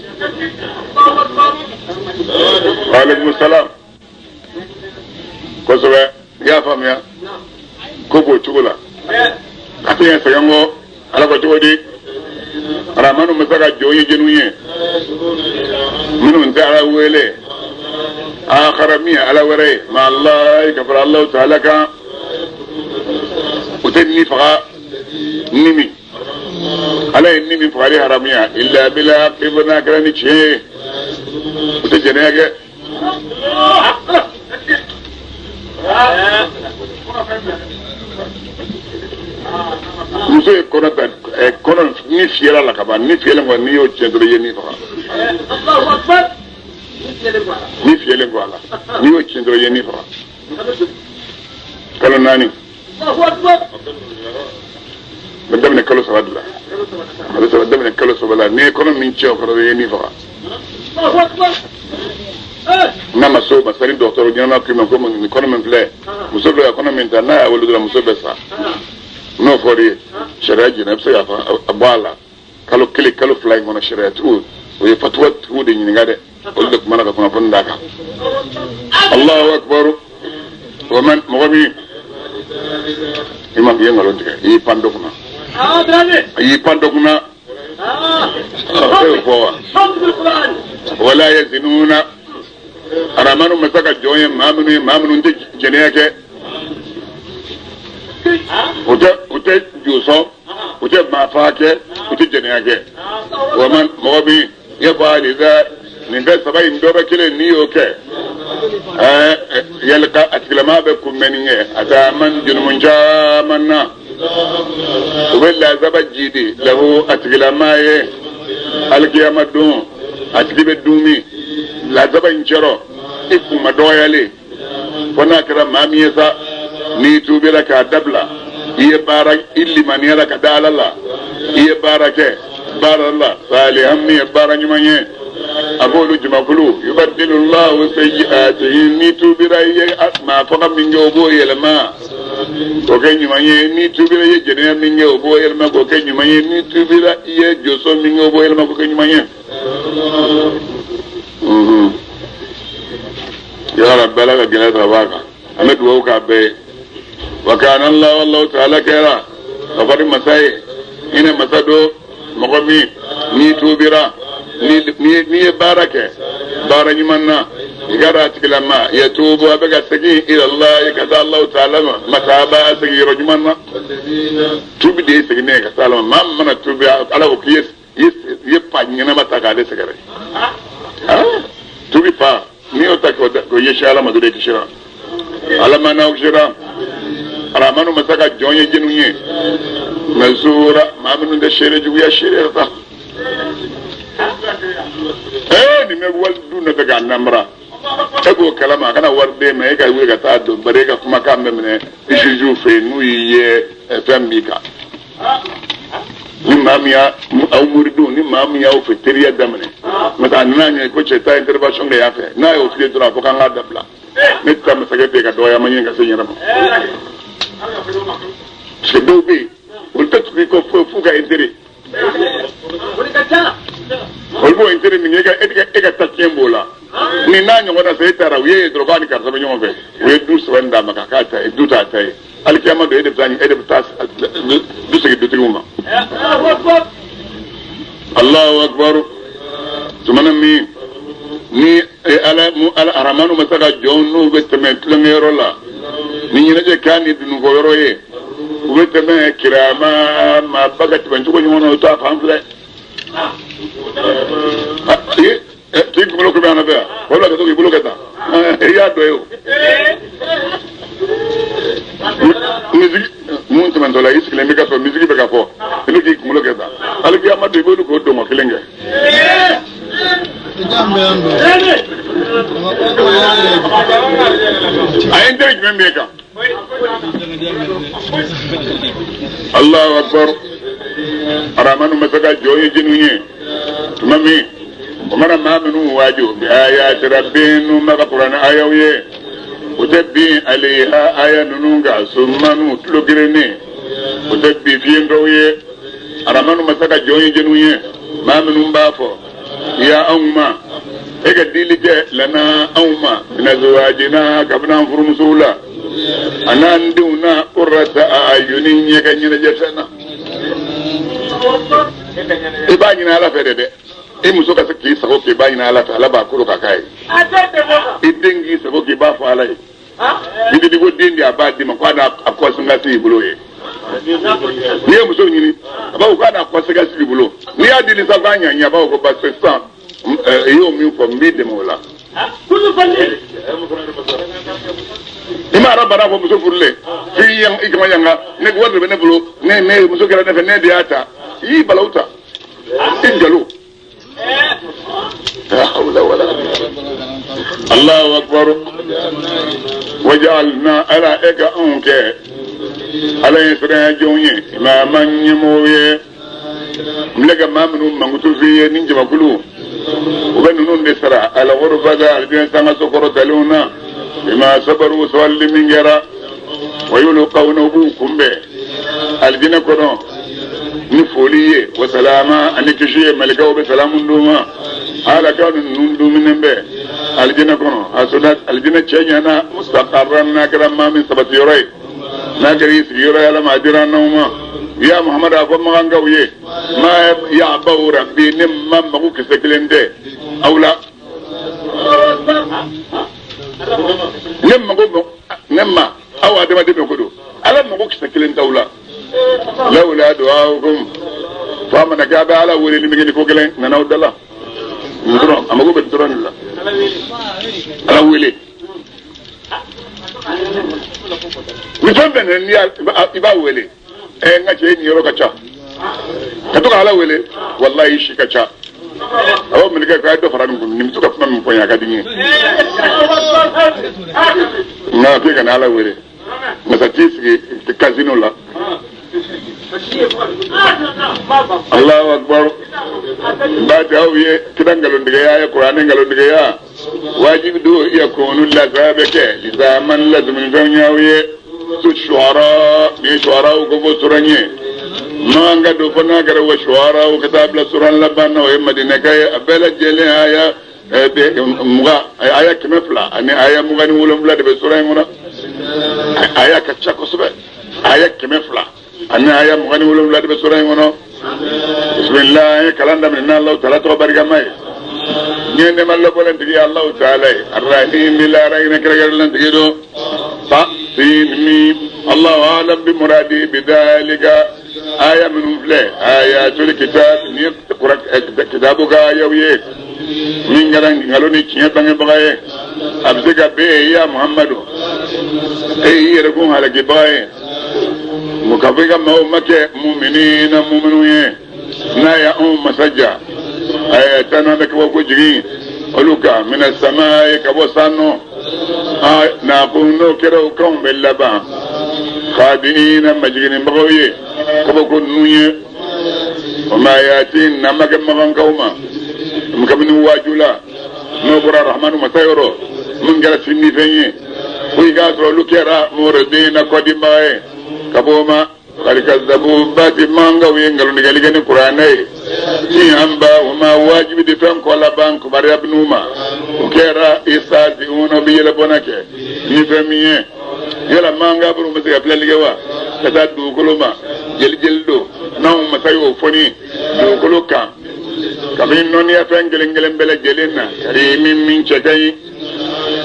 Waaleykum salaam. Kosɛbɛ, i y'a faamuya? Ko b'o cogo la. A tɛ ɲɛ sɛgɛn kɔ, Ala ko cogo di? Aramanu masa ka jɔn ye jɛniw ye minnu tɛ Ala wele akara min ye Ala wɛrɛ ye ma Ala ka fara Alahu taala kan, u tɛ ni faga ni min Ala ye ni min fagali haramuya illa bil haqqi fo n'a kɛra ni tiɲɛ ye, u tɛ jɛnɛya kɛ. Muso ye kɔnɔ ta, kɔnɔ ni fiyɛla la ka ban, ni fiyɛlen kɔ n'i y'o tiɲɛ dɔrɔn i ye ni faga. Ni fiyɛlen kɔ a la n'i y'o tiɲɛ dɔrɔn i ye ni faga. Kalo 4. A bɛ daminɛ kalo 3 de la. A bɛ daminɛ kalo 3 la. N'i ye kɔnɔ min tiɲɛ o kɔrɔ i ye ni faga. N'a ma se o ma sani dɔgɔtɔrɔ ɲɛnama k'i ma ko nin kɔnɔ min filɛ muso filɛ ka kɔnɔ min ta n'a y'a wolo dɔrɔn muso bɛ sa. N'o fɔr'i ye sariya jɛna i bɛ se k'a fɔ a bɔ a la kalo 1 kalo 2 in kɔnɔ sariyatigiw o ye fatuwa tigiw de ɲininka dɛ, olu de kumana ka kunnafoni d'a kan. Allahu akbar. O man mɔgɔ min i ma i ye nkalon tigɛ, i y'i pan dɔ kunna, i y'i pan dɔ kunna. E y'o fɔ wa? Wala yazinuna aramanu masa ka jɔn ye maa minnu ye maa minnu tɛ jɛnɛya kɛ, u tɛ josɔn, u tɛ maa faga kɛ, u tɛ jɛnɛya kɛ. Wa man mɔgɔ min yaf'al dha nin bɛɛ 3 in dɔ bɛ kelen n'i y'o kɛ, yalika a tigilama bɛ kunbɛnni kɛ a taa man jurumu caman na. U bɛ lazaba jidi lahu a tigilama ye alikiyama don a tigi bɛ dun min lazaba in cɛrɔ i kun ma dɔgɔyalen fo n'a kɛra maa min ye sa n'i tuubira k'a dabila i ye baara i limaniyara ka da Ala la i ye baara kɛ baara la salihan min ye baara ɲuman ye a b'olu jamakulu yubaddilu Allahu sayyi'atihim n'i tuubira i ye maa faga min kɛ o b'o yɛlɛma k'o kɛ ɲuman ye, n'i tuubira i ye jɛnɛya min kɛ o b'o yɛlɛma k'o kɛ ɲuman ye, n'i tuubira i ye josɔn min kɛ o b'o yɛlɛma k'o kɛ ɲuman ye. Ya Rabbi Ala ka gɛlɛya ta b'a kan, an bɛ dugawu k'a bɛɛ ye. Wa kana Allahu Allahu taala kɛra kafari masa ye, hinɛ masa don mɔgɔ min n'i tuubira n'i ye baara kɛ baara ɲuman na i ka d'a tigilama yatubu a bɛ ka segin ila Allah ka taa Allahu taala ma mataba a segin yɔrɔ ɲuman na. Tuubi de ye seginni ye ka taa Ala ma, maa min mana tuubi Ala ko k'i ye pa ɲɛnama ta k'ale sɛgɛrɛ. Tuubi pa n'i y'o ta k'o ɲɛsin Ala ma dɔrɔn i kisira. Ala ma n'aw kisira. Aramanu masa ka jɔn ye jɛniw ye mazura maa minnu tɛ seere juguya seere ta. Nin bɛ wali du nɔfɛ k'a namara e b'o kalama a kana wari d'e ma e ka wuli ka taa don bari e ka kumakan bɛ minɛ jugew fɛ yen n'u y'i ye fɛn b'i kan. Ni maa min y'a aw muridenw ni maa min y'aw fɛ teriya daminɛ n'o tɛ a nana ɲɛ ko cɛ taa intervention kɛ yan fɛ n'a y'o f'i ye dɔrɔn a fɔ k'an k'a dabila ne tɛ taa masakɛ fɛ yen ka dɔgɔya ma ɲini ka se n yɛrɛ ma. Parce que dɔw bɛ yen olu tɛ tugu i kɔ f'u ka intérêt. Olu b'o intérêt min kɛ e ka taa tiɲɛ b'o la. Ni n'a ɲɔgɔn na sa e taara u ye dɔrɔn k'a ni karisa bɛ ɲɔgɔn fɛ u ye du sɛbɛn d'a ma k'a ta ye du t'a ta ye alikiyama don e de bɛ taa du segin dutigiw ma. Allahu akbar. Tumana min ni ala aramanu masa ka jɔn n'u bɛ tɛmɛ tulonkɛyɔrɔ la ni ɲɛnajɛ k'a ni dununfɔyɔrɔ ye u bɛ tɛmɛ kirama maaba ka tɛmɛ cogo ɲuman na u t'a fan filɛ. K'i kunkolo ko bɛ an fɛ yan wala ka to k'i bolo kɛ tan i y'a dɔ ye o. Misigi mun tɛmɛntɔ la i sigilen bɛ ka sɔrɔ misigi bɛ ka fɔ i bɛ k'i kunkolo kɛ tan alikiyama don i b'olu k'o dɔngɔ kelen kɛ. A ye n teri jumɛn b'e kan? Allahu akbar. Aramanu masa ka jɔn ye jɛniw ye tuma min O mana maa minnu waaju bi ayati rabbihim n'u ma ka kuranɛ ayaw ye u tɛ bin alayha aya ninnu kan summanu tulo gerennen u tɛ bin fiyentɔw ye aramanu masa ka jɔn ye jɛniw ye maa minnu b'a fɔ ya anw ma e ka dili kɛ lana anw ma min azwajina kabini an furumusow la a n'an denw na qurrata a'yunin ɲɛ ka ɲɛnajɛ fɛn na i b'a ɲini ala fɛ de dɛ i muso ka se k'i sago k'i b'a ɲini ala fɛ ala b'a kolo ka k'a ye i den k'i sago k'i b'a fɔ ala ye ni di ko den di a b'a d'i ma k'a n'a kɔsɛnka i bolo ye n'i ye muso ɲini a b'a fɔ k'a n'a kɔsɛnka i bolo n'i y'a di sa k'a ɲa ɲa a b'a fɔ ko parce que sisan i y'o min fɔ n b'i dɛmɛ o la. I ma arabara fɔ muso furulen f'i i kama yanga ne wari de bɛ ne bolo ne ne muso kɛra ne fɛ ne de y'a ta i y'i balawu ta i jalo. La hawla wala Allahu akbar wajalna ala e ka anw kɛ ala ye siranya jɔnw ye imaman ɲɛmɔgɔw ye n bɛ ka maa minnu mankutu f'i ye ni jamakulu u bɛ ninnu de sara ala ghurfata alijinɛ sangaso kɔrɔtalenw na bima sabaru sabali min kɛra wa yulqawna u b'u kunbɛn alijinɛ kɔnɔ ni foli ye wa salama ani kisi ye malikaw bɛ salamu d'u ma ala ka ninnu dumuni bɛ alijinɛ kɔnɔ a alijinɛ cɛ ɲɛna mustaqarran n'a kɛra maa min sabati yɔrɔ ye n'a kɛra i sigiyɔrɔ ye ala ma a dira n'aw ma ya muhamadu a fɔ makankaw ye ma ya'ba'u rabbi ne ma mago kisɛ kelen tɛ aw la ne mago ne ma aw adamaden bɛ ko don ala mago kisɛ kelen t'aw la lawula du'aukum fa mana kɛ a bɛ ala wele ni min kɛ ni ko kelen nana aw da la dɔrɔn a mago bɛ dɔrɔn de la ala wele ni fɛn fɛn n'i i b'a wele ɛ n ka cɛ nin yɔrɔ ka ca ka to ka ala wele walayi si ka ca a b'a mɛlɛkɛ k'a ye dɔ fara nin kun nin bɛ to ka kuma min fɔ n ye a ka di n ye nka k'e kana ala wele masa t'i sigi casino la Allahu akbar ba ta aw ye kira nkalontigiya ye kuranɛ nkalontigiya wajibi don yakunu laza bɛ kɛ lizaman lazuminifɛnw y'aw ye su shuara ni shuara ko fɔ suran ye man ka don fo n'a kɛra wa shuara ka taa bila suran laban na o ye madinɛka ye a bɛɛ lajɛlen aya mugan aya 200 ani aya 27 de bɛ suran in kɔnɔ aya ka ca kosɛbɛ aya 200 ani aya 27 de bɛ suran in kɔnɔ bisimilahi an ye kalan daminɛ n'Alahu taala tɔgɔ barikama ye n ye nɛɛma lɔbɔlen tigi ye Alahu taala ye arahimi lahara hinɛ kɛrɛnkɛrɛnlen tigi don fa sin mim Allahu alam bi muradi bi dhalika aya minnu filɛ ayatul kitab ni ye kitabu ka ayaw ye min kɛra nkalon ni tiɲɛ bangebaga ye a bɛ se ka bɛn ya Muhammadu e y'i yɛrɛ kun halakibaga ye mun ka fɔ i ka maaw ma kɛ muminina muminu ye n'a ye anw masaja a tan n'an bɛ kabako jigin olu kan mina sama ye ka bɔ san nɔ n'a ko n'o kɛra o kanw bɛ laban kadiina majiginnibagaw ye kabako ninnu ye o ma yaati n'a ma kɛ makankaw ma kabini waaju la n'o bɔra rahamanu masa yɔrɔ min kɛra sindifɛn ye fo i k'a sɔrɔ olu kɛra muridina kɔdinbaga ye ka bɔ o ma kadi kazabu baati mankaw ye nkalontigɛli kɛ ni kuranɛ ye tiɲɛ an ba o ma wajibi di fɛn kɔ laban kibaruya bin'u ma o kɛra istahzi'una bɛ yɛlɛbɔnna kɛ ni fɛn min ye yala mankan minnu bɛ se ka filɛli kɛ wa ka taa dugukolo ma jeli jeli don n'anw masa y'o fɔni dugukolo kan kabini nɔniya fɛn kelen kelen bɛɛ lajɛlen na kari min min cɛ ka ɲi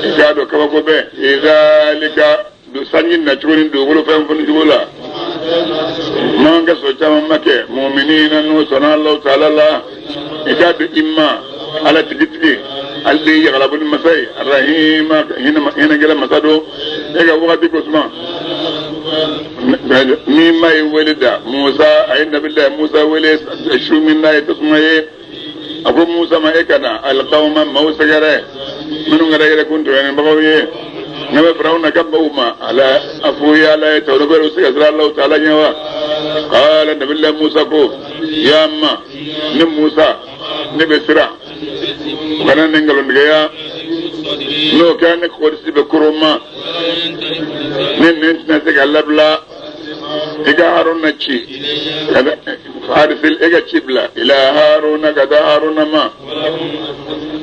i k'a dɔn kabako bɛ izalika sanji nacogo ni dugukolo fɛn fɔni cogo la man ka sɔrɔ caman ma kɛ muminina n'o sɔnna Alahu taala la i k'a dɔn i ma ala tigitigi ale de ye yagalaboli masa ye arahima hinɛkɛla masa don e ka wagati ko suma ni ma ye wele da Musa a ye nabilayi Musa wele su min n'a ye tasuma ye a ko Musa ma e ka na alikawma maaw sɛgɛrɛ minnu kɛra yɛrɛkun tɔɲɔnibagaw ye ne bɛ Firawuna ka maaw ma ala a fo ye ala ye tawura bɛ se ka siran Alahu taala ɲɛ wa kala nabilayi Musa ko ya ma ne Musa ne bɛ siran U kana ne nkalontigiya n'o kɛra ne kɔrɔsi bɛ koroma ne nɛn tɛna se ka labila i ka Haruna ci e ka ci bila ila Haruna ka taa Haruna ma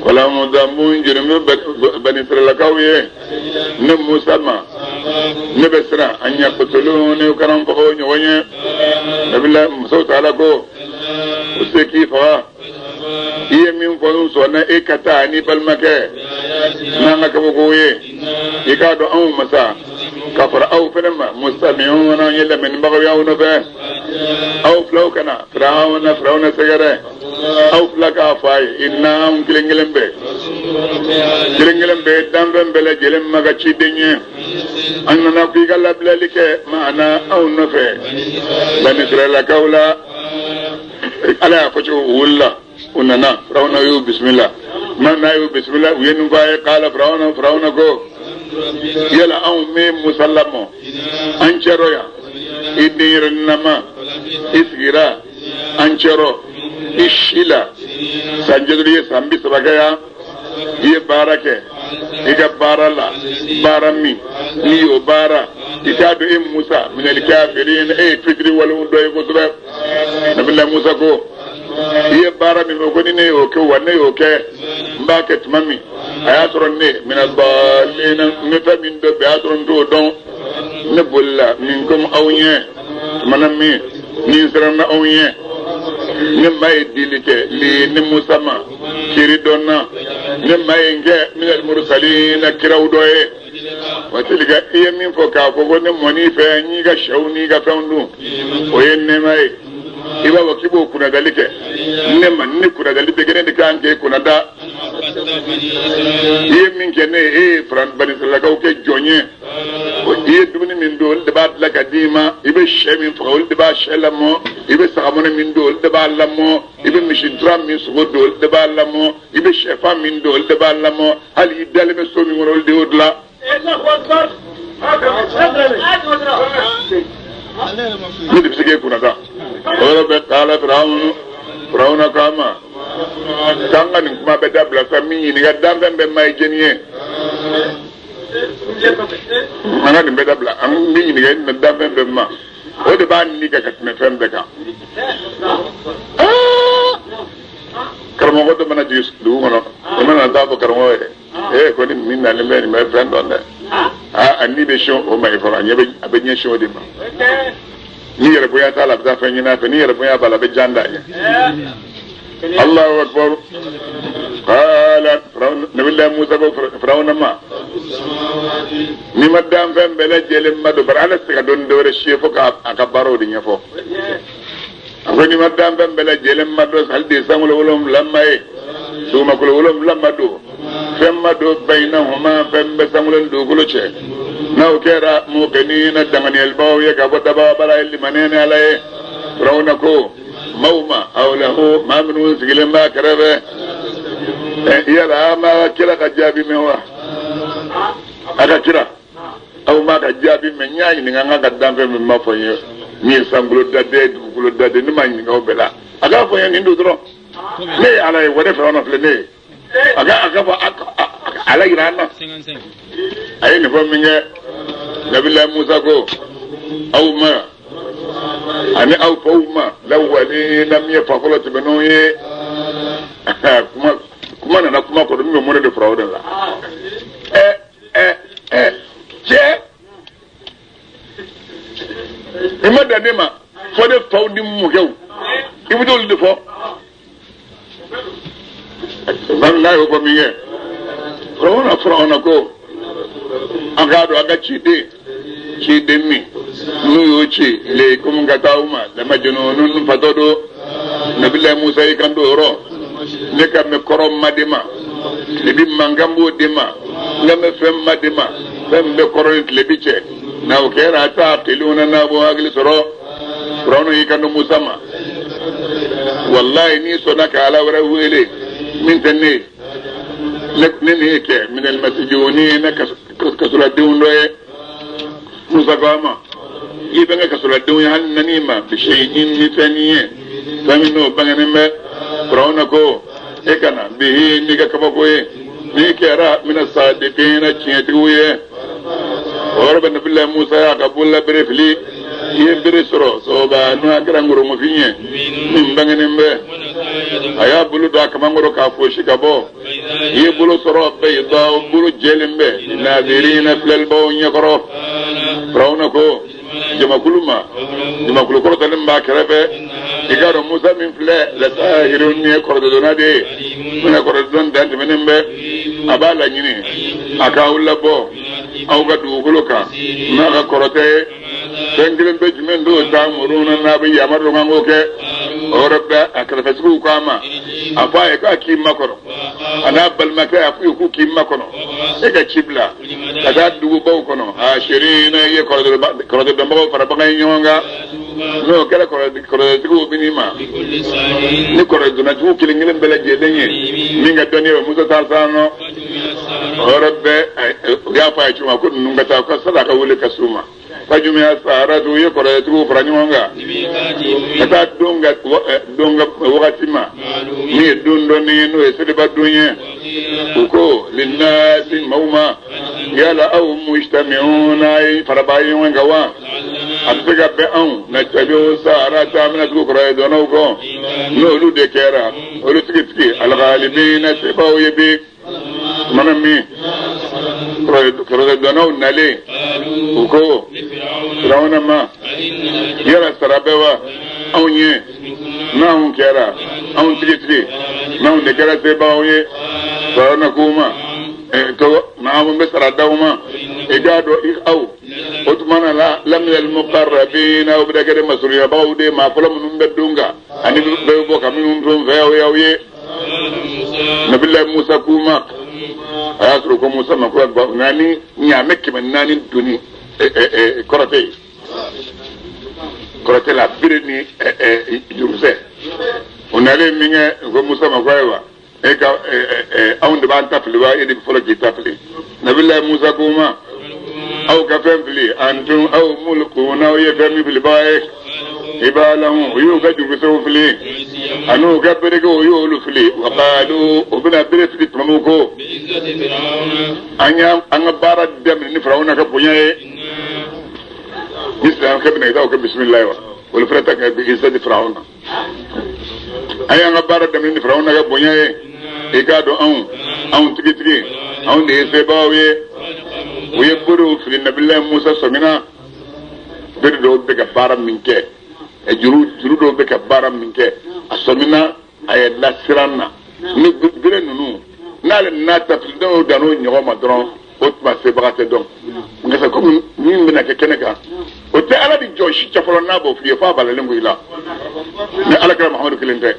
wala mu jurumu bani Israɛlakaw ye ne Musa ma ne bɛ siran an yaqtuluni ne kana n faga o ɲɔgɔn ye nabila musow taala ko o se k'i faga i ye min fɔ n sɔnna e ka taa n'i balimakɛ n'an ka kabako ye i k'a dɔn anw masa ka fara aw fana ma mustami'una an ye lamɛnnibagaw y'aw nɔfɛ aw filaw ka na Firawuna Firawuna sɛgɛrɛ aw fila k'a fɔ a ye inna anw kelen kelen bɛɛ kelen kelen bɛɛ danfɛn bɛɛ lajɛlen ma ka ciden ye an nana k'i ka labilali kɛ maana anw nɔfɛ bani Israɛlakaw la ala y'a fɔ cogo u wulila u nana Firawuna y'u bisimila ma n'a y'u bisimila u ye nin fɔ a ye k'ala Firawuna Firawuna ko yala anw bɛ Musa lamɔ an cɛrɔ yan i denyɛrɛninama i sigira an cɛrɔ i si la san joli ye san 30 kɛ yan i ye baara kɛ i ka baara la baara min n'i y'o baara i k'a dɔn e Musa minal kafirin e ye fitiri walew dɔ ye kosɛbɛ nabila Musa ko i ye baara min fɔ ko ni ne y'o kɛ wa ne y'o kɛ n b'a kɛ tuma min a y'a sɔrɔ ne mina daalina n bɛ fɛn min dɔn bi a y'a sɔrɔ n t'o dɔn ne bolila min komi aw ɲɛ tuma na min ni n siranna aw ɲɛ ne ma ye dili kɛ li ne Musa ma kiri dɔn na ne ma ye n kɛ minal mursalina kiraw dɔ ye wa tilka i ye min fɔ k'a fɔ ko ne mɔn'i fɛ n y'i ka sɛw n'i ka fɛnw dun o ye nɛɛma ye i b'a fɔ k'i b'o kunnadali kɛ ne ma ni kunnadali bɛ kɛ ne de kan k'e kunnada i ye min kɛ ne ye e ye bani Israɛlakaw kɛ jɔn ye i ye dumuni min dun olu de b'a dilan ka d'i ma i bɛ sɛ min faga olu de b'a sɛ lamɔ i bɛ sagamɔnɔ min dun olu de b'a lamɔ i bɛ misitura min sogo dun olu de b'a lamɔ i bɛ sɛfan min dun olu de b'a lamɔ hali i dalen bɛ so min kɔnɔ olu de y'o dilan. Ne de bɛ se k'e kunna da o yɔrɔ bɛɛ k'ala Firawuna Firawuna k'a ma k'an ka nin kuma bɛɛ dabila sa min ɲininka danfɛn bɛɛ ma ye jɛni ye an ka nin bɛɛ dabila an bɛ ɲininka nin danfɛn bɛɛ ma o de b'a ni kan ka tɛmɛ fɛn bɛɛ kan karamɔgɔ dɔ mana jigin dugu kɔnɔ o mana taa fɔ karamɔgɔ ye ee ko ni min nalen bɛ nin bɛ fɛn dɔn dɛ aa a ni bɛ sɔn o ma i kɔrɔ a ɲɛ bɛ a bɛ ɲɛsin o de ma ni yɛrɛ bonya t'a la a bɛ taa fɛn ɲini a fɛ ni yɛrɛ bonya b'a la a bɛ jan d'a ɲɛ Allahu akbar qala nabila Musa ko Firawuna ma n'i ma danfɛn bɛɛ lajɛlen ma don bari ala tɛ se ka dɔn dɔwɛrɛ si ye fo k'a ka baaraw de ɲɛfɔ a ko n'i ma danfɛn bɛɛ lajɛlen ma don hali de sankolo 7 ma ye dugumakolo 7 ma don fɛn ma don bayinahuma fɛn bɛ sankolo ni dugukolo cɛ n'aw kɛra muqinina danganiyalibagaw ye ka bɔ dababa ye limaniya ni ala ye Firawuna ko maaw ma hawlahu maa minnu sigilen b'a kɛrɛfɛ yala a ma kira ka jaabi mɛn wa a ka kira aw m'a ka jaabi mɛn n y'a ɲininka n ka danfɛn min ma fɔ n ye min ye sankolo daden dugukolo daden ne m'a ɲininka o bɛɛ la a k'a fɔ n ye nin don dɔrɔn ne ye ala ye wa ne Firawuna filɛ ne ye a ka fɔ ala yira an na a ye nin fɔ min kɛ nabila Musa ko aw ma ani aw faw ma lawalina min ye fa fɔlɔ tɛmɛnenw ye kuma nana kuma kɔrɔ min bɛ mɔnɛ de Firawuna la ɛ ɛ ɛ cɛ i ma dan ne ma fɔ ne faw ni mɔkɛw i bɛ t'olu de fɔ n'a y'o fɔ min kɛ Firawuna ko an k'a dɔn a ka ciden min n'u y'o ci le komi ka taa u ma lamajunun fatɔ don nabila Musa y'i kan don o yɔrɔ ne ka mɛn kɔrɔ ma de ma tilebi mankan b'o de ma n ka mɛn fɛn ma de ma fɛn bɛ kɔrɔ ni tilebi cɛ n'aw kɛra a t'a teliw na n'a b'o hakili sɔrɔ Firawuna y'i kan don Musa ma walayi n'i sɔnna ka ala wɛrɛ wele min tɛ ne ye ne nin ye kɛ minal masijunina kasoladenw dɔ ye Musa ko a ma i bɛ n kɛ kasoladenw ye hali nan'i ma biseyin ni fɛn ye fɛn min n'o bangenen bɛ Firawuna ko E ka na bihi n'i ka kabako ye n'i kɛra mina sadiqina tiɲɛtigiw ye o yɔrɔ bɛ nabila musa y'a ka bololabere fili i ye bere sɔrɔ sɔba n'o a kɛra ngorongofin ye min bangenen bɛ a y'a bolo don a kamankɔrɔ k'a fosi ka bɔ i ye bolo sɔrɔ bayda bolo jɛlen bɛ nazirina filɛlibaw ɲɛkɔrɔ firawuna ko jamakulu ma jamakulu kɔrɔtalen b'a kɛrɛfɛ i k'a dɔn musa min filɛ lasahirun nin ye kɔrɔtɛdonna de ye min ka kɔrɔtɛdɔn dan tɛmɛnen bɛ a b'a laɲini a k'aw labɔ aw ka dugukolo kan n'a ka kɔrɔtɛ ye fɛn kelen bɛ jumɛn don ta'muruna n'a bɛ yamaru dɔn k'an k'o kɛ o yɔrɔ bɛɛ a kɛrɛfɛtigiw ko a ma a fɔ a ye k'a k'i makɔnɔ a n'a balimakɛ a k'u ye k'u k'i makɔnɔ e ka ci bila ka taa dugubaw kɔnɔ hashirina i ye kɔrɔtɛdɔnbagaw fara bagan ye ɲɔgɔn kan n'o kɛra kɔrɔtɛtigiw bɛ n'i ma ni kɔrɔtɛdɔnnatigiw kelen kelen bɛɛ lajɛlen ye min ka dɔnniya bɛ musa taa san nɔ o yɔrɔ bɛɛ u y'a fɔ a ye cogo min ko ninnu ka taa ka sani ka wele ka s'u ma fajumi'a saharatu u ye kɔrɔtɛtigiw fara ɲɔgɔn kan ka taa don ka don ka wagati ma min ye don dɔnni ye n'o ye seliba don ye u ko linnasi maaw ma yala aw mujtami'una ye faraba ye ɲɔgɔn kan wa a bɛ se ka bɛn anw nattabi'u saharata an bɛna tugu kɔrɔtɛdɔnnaw kɔ n'olu de kɛra olu tigitigi alghalibina sebaw ye bi mana min kɔrɔtɛdɔnnaw nalen u ko firawuna ma yala sara bɛ wa anw ye n'anw kɛra anw tigitigi n'anw de kɛra sebagaw ye firawuna k'u ma n'anw bɛ sara d'aw ma i k'a dɔn aw o tuma na la laminal muqarrabin aw bɛ kɛ masurunyabagaw de ye maa fɔlɔ minnu bɛ don kan ani bɛɛ bɛ bɔ ka minnu to n fɛ aw y'aw ye nabila musa k'u ma a y'a sɔrɔ ko musa ma ko naani ɲaamɛ 400 doni kɔrɔtɛ ye kɔrɔtɛ la bere ni jurusɛ o nalen min kɛ ko musa ma ko ayiwa e ka anw de b'an ta fili wa e de bɛ fɔlɔ k'i ta fili nabila musa k'u ma aw ka fɛn fili antum aw mulkuna aw ye fɛn min filibaa ye hibalahum u y'u ka jurukisɛw fili an'u ka berekew u y'olu fili wa qalu u bɛna bere fili tuma min ko an y'an ka baara daminɛ ni firawuna ka bonya ye ni silamɛkɛ bɛna i t'aw kɛ bisimilayi wa olu fana ta kɛ bi izzati firawuna an y'an ka baara daminɛ ni firawuna ka bonya ye i k'a dɔn anw anw tigitigi anw de ye sebaaw ye u ye berew fili nabilayi musa sɔmina bere dɔw bɛ ka baara min kɛ juru juru dɔw bɛ ka baara min kɛ a sɔmina a ye lasiran na ni bere ninnu n'ale n'a ta fili dɔw dan n'o ɲɔgɔn ma dɔrɔn o tuma sebaga tɛ dɔn nka komi min bɛna kɛ kɛnɛ kan o tɛ ala ni jɔn si cɛ fɔlɔ n'a b'o f'i ye f'a balalen ko i la ni ala kɛra mahamadu kelen tɛ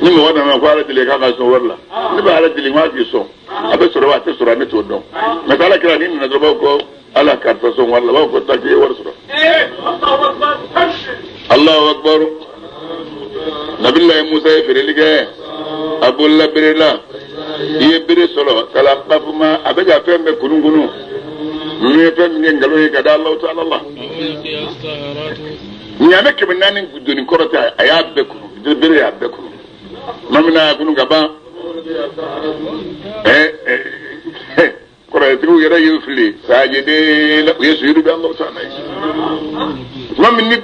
ni mɔgɔ nana ko ala deli k'a ka sɔn wari la ne bɛ ala deli n k'a k'i sɔn a bɛ sɔrɔ wa a tɛ sɔrɔ ne t'o dɔn nka ala kɛra ni nana dɔrɔn b'a ko ala karisa sɔn wari la b'a fɔ taa k'i ye wari sɔrɔ Allahu akbar nabilayi musa ye feereli kɛ a bolila bere la i ye bere sɔrɔ talaqafuma a bɛ ka fɛn bɛɛ kunukunu ninnu ye fɛn min kɛ nkalon ye ka da Alahu taala la ɲaamɛ 400 doni kɔrɔ tɛ a y'a bɛɛ kunu bere y'a bɛɛ kunu tuma min na a y'a kunu ka ban kɔrɔtɛtigiw yɛrɛ y'u fili sajiden u ye sujudu kɛ Alahu taala ye tuma min ni a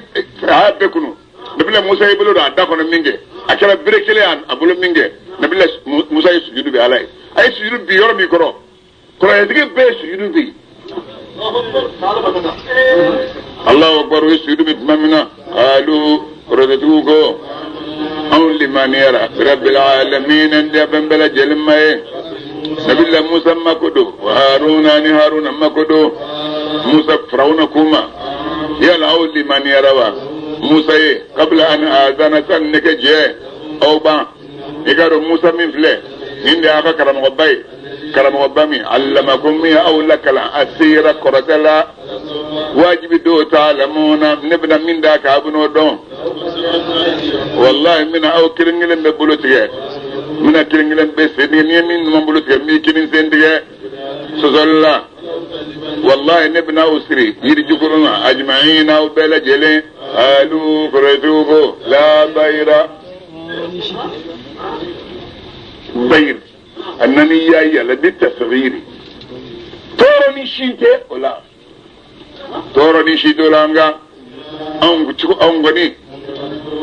y'a bɛɛ kunu nabila musa y'i bolo don a da kɔnɔ min kɛ a kɛra bere kelen a bolo min kɛ nabila musa ye sujudu bɛ ala ye a ye sujudu bi yɔrɔ min kɔrɔ kɔrɔtɛtigi bɛɛ ye sujudu bi Allahu akbar u ye sujudu bi tuma min na qalu kɔrɔtɛtigiw ko anw limaniyara rabbil alamin n tɛ fɛn bɛɛ lajɛlen ma ye nabila musa mako don wa haruna ni haruna mako don musa firawuna k'u ma yala aw limaniyara wa musa ye kabila an azana sani ne kɛ jɛ aw ban i k'a dɔn musa min filɛ nin de y'a ka karamɔgɔba ye karamɔgɔba min allamakum min aw lakalan a sera kɔrɔtɛ la wajibi dɔw ta'lamuna ne bɛna min d'a kan a bɛn'o dɔn walahi n bɛna aw kelen kelen bɛɛ bolo tigɛ n bɛna kelen kelen bɛɛ sen tigɛ n'i ye min numan bolo tigɛ n b'i kinin sen tigɛ sɔsɔli la walahi ne bɛna aw siri yiri jukɔrɔ na ajma'in aw bɛɛ lajɛlen Alu kɔrɔtigiw ko la bayira bayir a nana ya yɛlɛ bi tasghiri tɔɔrɔ ni si tɛ o la tɔɔrɔ ni si t'o la nka anw cogo anw kɔni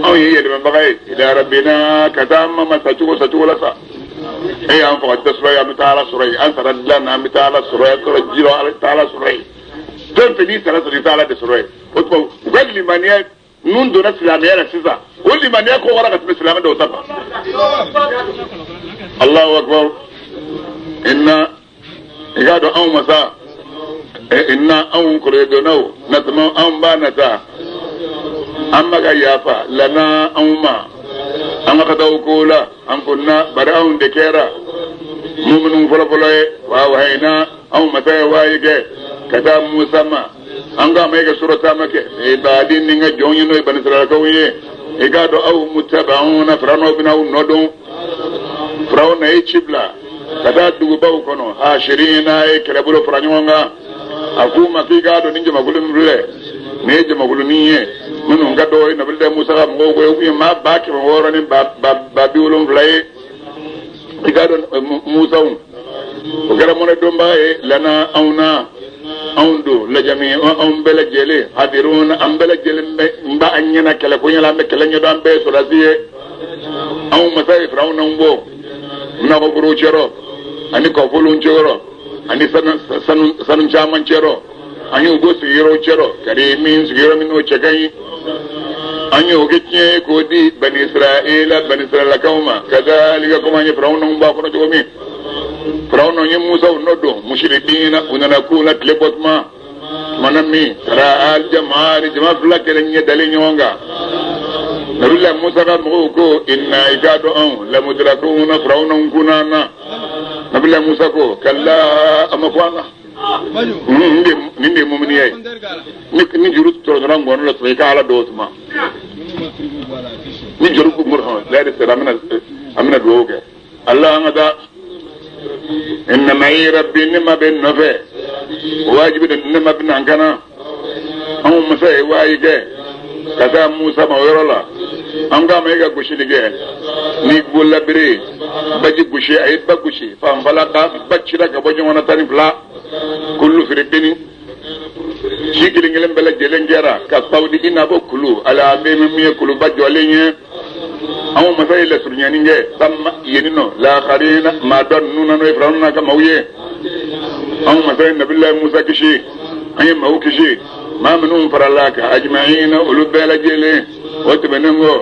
anw ye yɛlɛmabaga ye ila rabbina ka taa an ma masa cogo sa cogo la sa e y'an faga tasuma ye an bɛ taa ala sɔrɔ yen an sara dilan na an bɛ taa ala sɔrɔ yen sɔrɔ ji la an bɛ taa ala sɔrɔ yen fɛn fɛn n'i sara sɔrɔ i bɛ taa ala de sɔrɔ yen o tuma u ka limaniya ninnu donna silamɛya la sisan o limaniya kɔgɔra ka tɛmɛ silamɛ dɔw ta kan Allahu akbar inna i k'a dɔn anw masa inna anw kɔrɔdonnaw natuma anw b'a nata an b'a ka yafa lana anw ma an ka kataw ko la an kunna bari anw de kɛra muminu fɔlɔfɔlɔ ye wa wahayina anw masa ye wayi kɛ ka taa musa ma an k'a ma e ka sura taama kɛ ibadi ni n ka jɔn ye n'o ye banisiralakaw ye i k'a dɔn aw mutaba'una firawuna bɛna aw nɔ don firawuna ye ci bila ka taa dugubaw kɔnɔ hashirina ye kɛlɛbolo fara ɲɔgɔn kan a k'u ma k'i k'a dɔn nin jamakulu min filɛ nin ye jamakulunin ye minnu ka dɔgɔ ye nabila musa ka mɔgɔw ko u tun ye maa 600 ni 700,000 ye i k'a dɔn musaw o kɛra mɔnɛdonbaga ye lana anw na anw don lajami anw bɛɛ lajɛlen hadirun an bɛɛ lajɛlen bɛ n b'a ɲɛna kɛlɛ ko ɲɛla an bɛ kɛlɛ ɲɛdɔn an bɛɛ ye sɔrɔdasi ye anw masa ye firawuna bɔ nakɔforow cɛrɔ ani kɔfolow cɛrɔ ani sanu caman cɛrɔ an y'u bɔ sigiyɔrɔw cɛrɔ kari min sigiyɔrɔ min n'o cɛ ka ɲi an y'o kɛ tiɲɛ ye k'o di bani israɛla bani israɛlakaw ma kazalika komi an ye firawuna bɔ a kɔnɔ cogo min firawuna ye musaw nɔ don musirikina u nana k'u la tile bɔ tuma tumana min tara aljamaani jama fila kelen ɲɛ dalen ɲɔgɔn kan nabila musa ka mɔgɔw ko inna i k'a dɔn anw lamudirakuna firawuna kunna an na nabila musa ko kalla a ma kun an na nin de ye muminiya ye ni juru tɔrɔtɔrɔ ngɔnɔ la tuma i ka ala dɔw tuma ni juru ngɔnɔ lɛri sera an bɛna dugawu kɛ ala an ka taa inna ma'i rabbi ne ma bɛ n nɔfɛ wajibi de ne ma bɛna n kana anw masa ye wayi kɛ ka taa musa ma o yɔrɔ la an k'a ma e ka gosili kɛ n'i bololabere baji gosi a ye ba gosi fanfalaka ba cira ka bɔ ɲɔgɔn na 12 kullu firikini ci kelen kelen bɛɛ lajɛlen kɛra ka tawudi i n'a fɔ kulu ala bɛ min ye kuluba jɔlen ye anw masa ye lasurunyani kɛ samma yen nɔ lakarina maa dɔ ninnu na n'o ye firawuna ka maaw ye anw masa ye nabilayi musa kisi an ye maaw kisi maa minnu farala kan ajimayina olu bɛɛ lajɛlen o tɛmɛnen kɔ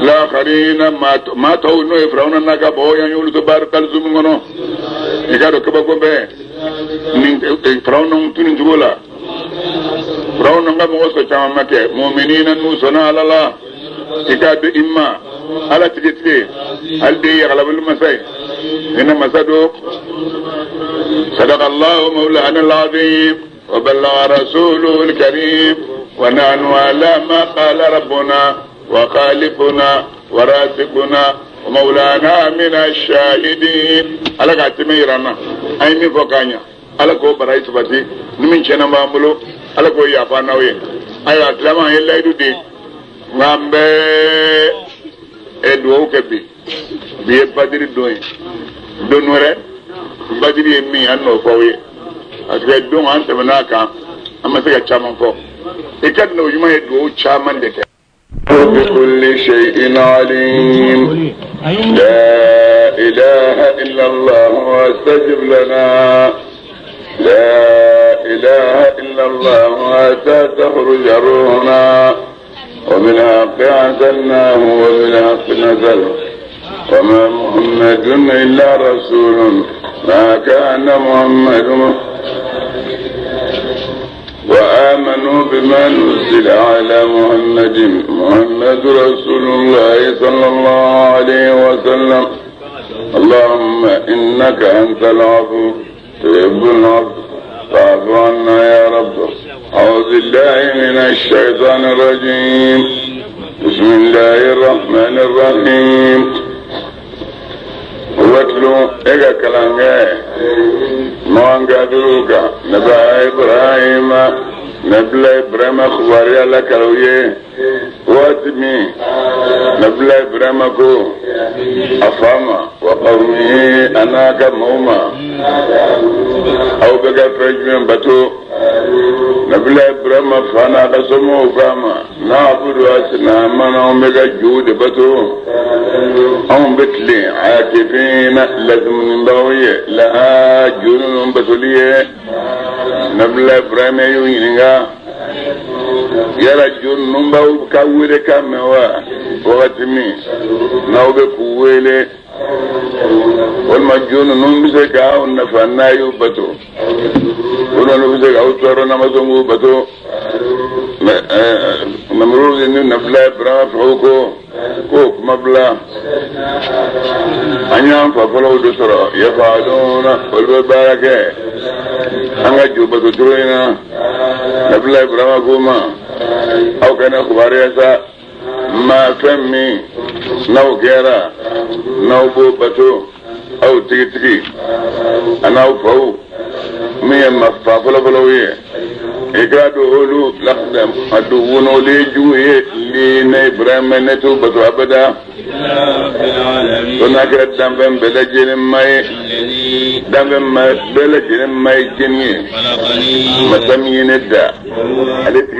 lakarina maa tɔw n'o ye firawuna n'a ka mɔgɔw ye an y'olu to baari kalizumu kɔnɔ i k'a dɔn kabako bɛɛ nin firawuna tuni cogo la firawuna ka mɔgɔ sɔn caman ma kɛ muminina n'u sɔnna ala la i k'a dɔn i ma ala tigitigi ale de ye yagalabali masa ye hinɛ masa don sadakallahu mawlana al-azim wa ballaga rasuluhu al-karim wa nahnu ala ma qala rabbuna wa khaliquna wa raziquna wa mawlana min ash-shahidin ala k'a tɛmɛ yira an na an ye min fɔ k'a ɲa ala k'o baraji sabati ni min tiɲɛna b'an bolo ala k'o yafa n'aw ye ayiwa tilama an ye layidu di nka an bɛ dugawu kɛ bi bi ye badiri don ye don wɛrɛ badiri ye min ye an n'o fɔ aw ye parce que don an tɛmɛna a kan an ma se ka caman fɔ i ka n'o ɲuman ye dugawu caman de kɛ. بكل شيء عليم لا إله إلا الله واستجب لنا لا إله إلا الله حتى تخرج روحنا وبالحق أنزلناه وبالحق نزل وما محمد إلا رسول ما كان محمد وآمنوا بما نزل على محمد محمد رسول الله صلى الله عليه وسلم اللهم إنك أنت العفو تحب العفو فاعف عنا يا رب أعوذ بالله من الشيطان الرجيم بسم الله الرحمن الرحيم واتلو إيجا كلامي موانغا دروكا نبا إبراهيم Nabila Ibrahima kibaruya lakali u ye waati min Nabila Ibrahima ko a fa ma wa qawmihi a n'a ka maaw ma aw bɛ ka fɛn jumɛn bato Nabila Ibrahima fa n'a ka somɔgɔw k'a ma na'budu asnaman anw bɛ ka jow de bato anw bɛ tilen akifina lazumunibagaw ye laha jo ninnu batoli ye Nabila Ibrahima y'u ɲininka yala jo ninnu b'aw ka welekan mɛn wa wagati min n'aw bɛ k'u wele walima jo ninnu bɛ se k'aw nafa n'a y'u bato walima n'u bɛ se k'aw tɔɔrɔ n'a ma sɔn k'u bato Namurudi ni Nabila Ibrahima faw ko k'o kuma bila an y'an fa fɔlɔw de sɔrɔ yafaluna olu bɛ baara kɛ an ka jo bato cogo in na Nabila Ibrahima k'u ma aw kana kibaruya sa ma fɛn min n'aw kɛra n'aw b'o bato aw tigitigi an'aw faw min ye ma fa fɔlɔfɔlɔw ye i k'a dɔn olu aduwwun olu ye jugu ye li ne Ibrahima ne t'u bato abada ko n'a kɛra danfɛn bɛɛ lajɛlen ma ye danfɛn ma bɛɛ lajɛlen ma ye jɛni ye masa min ye ne da ale tigi.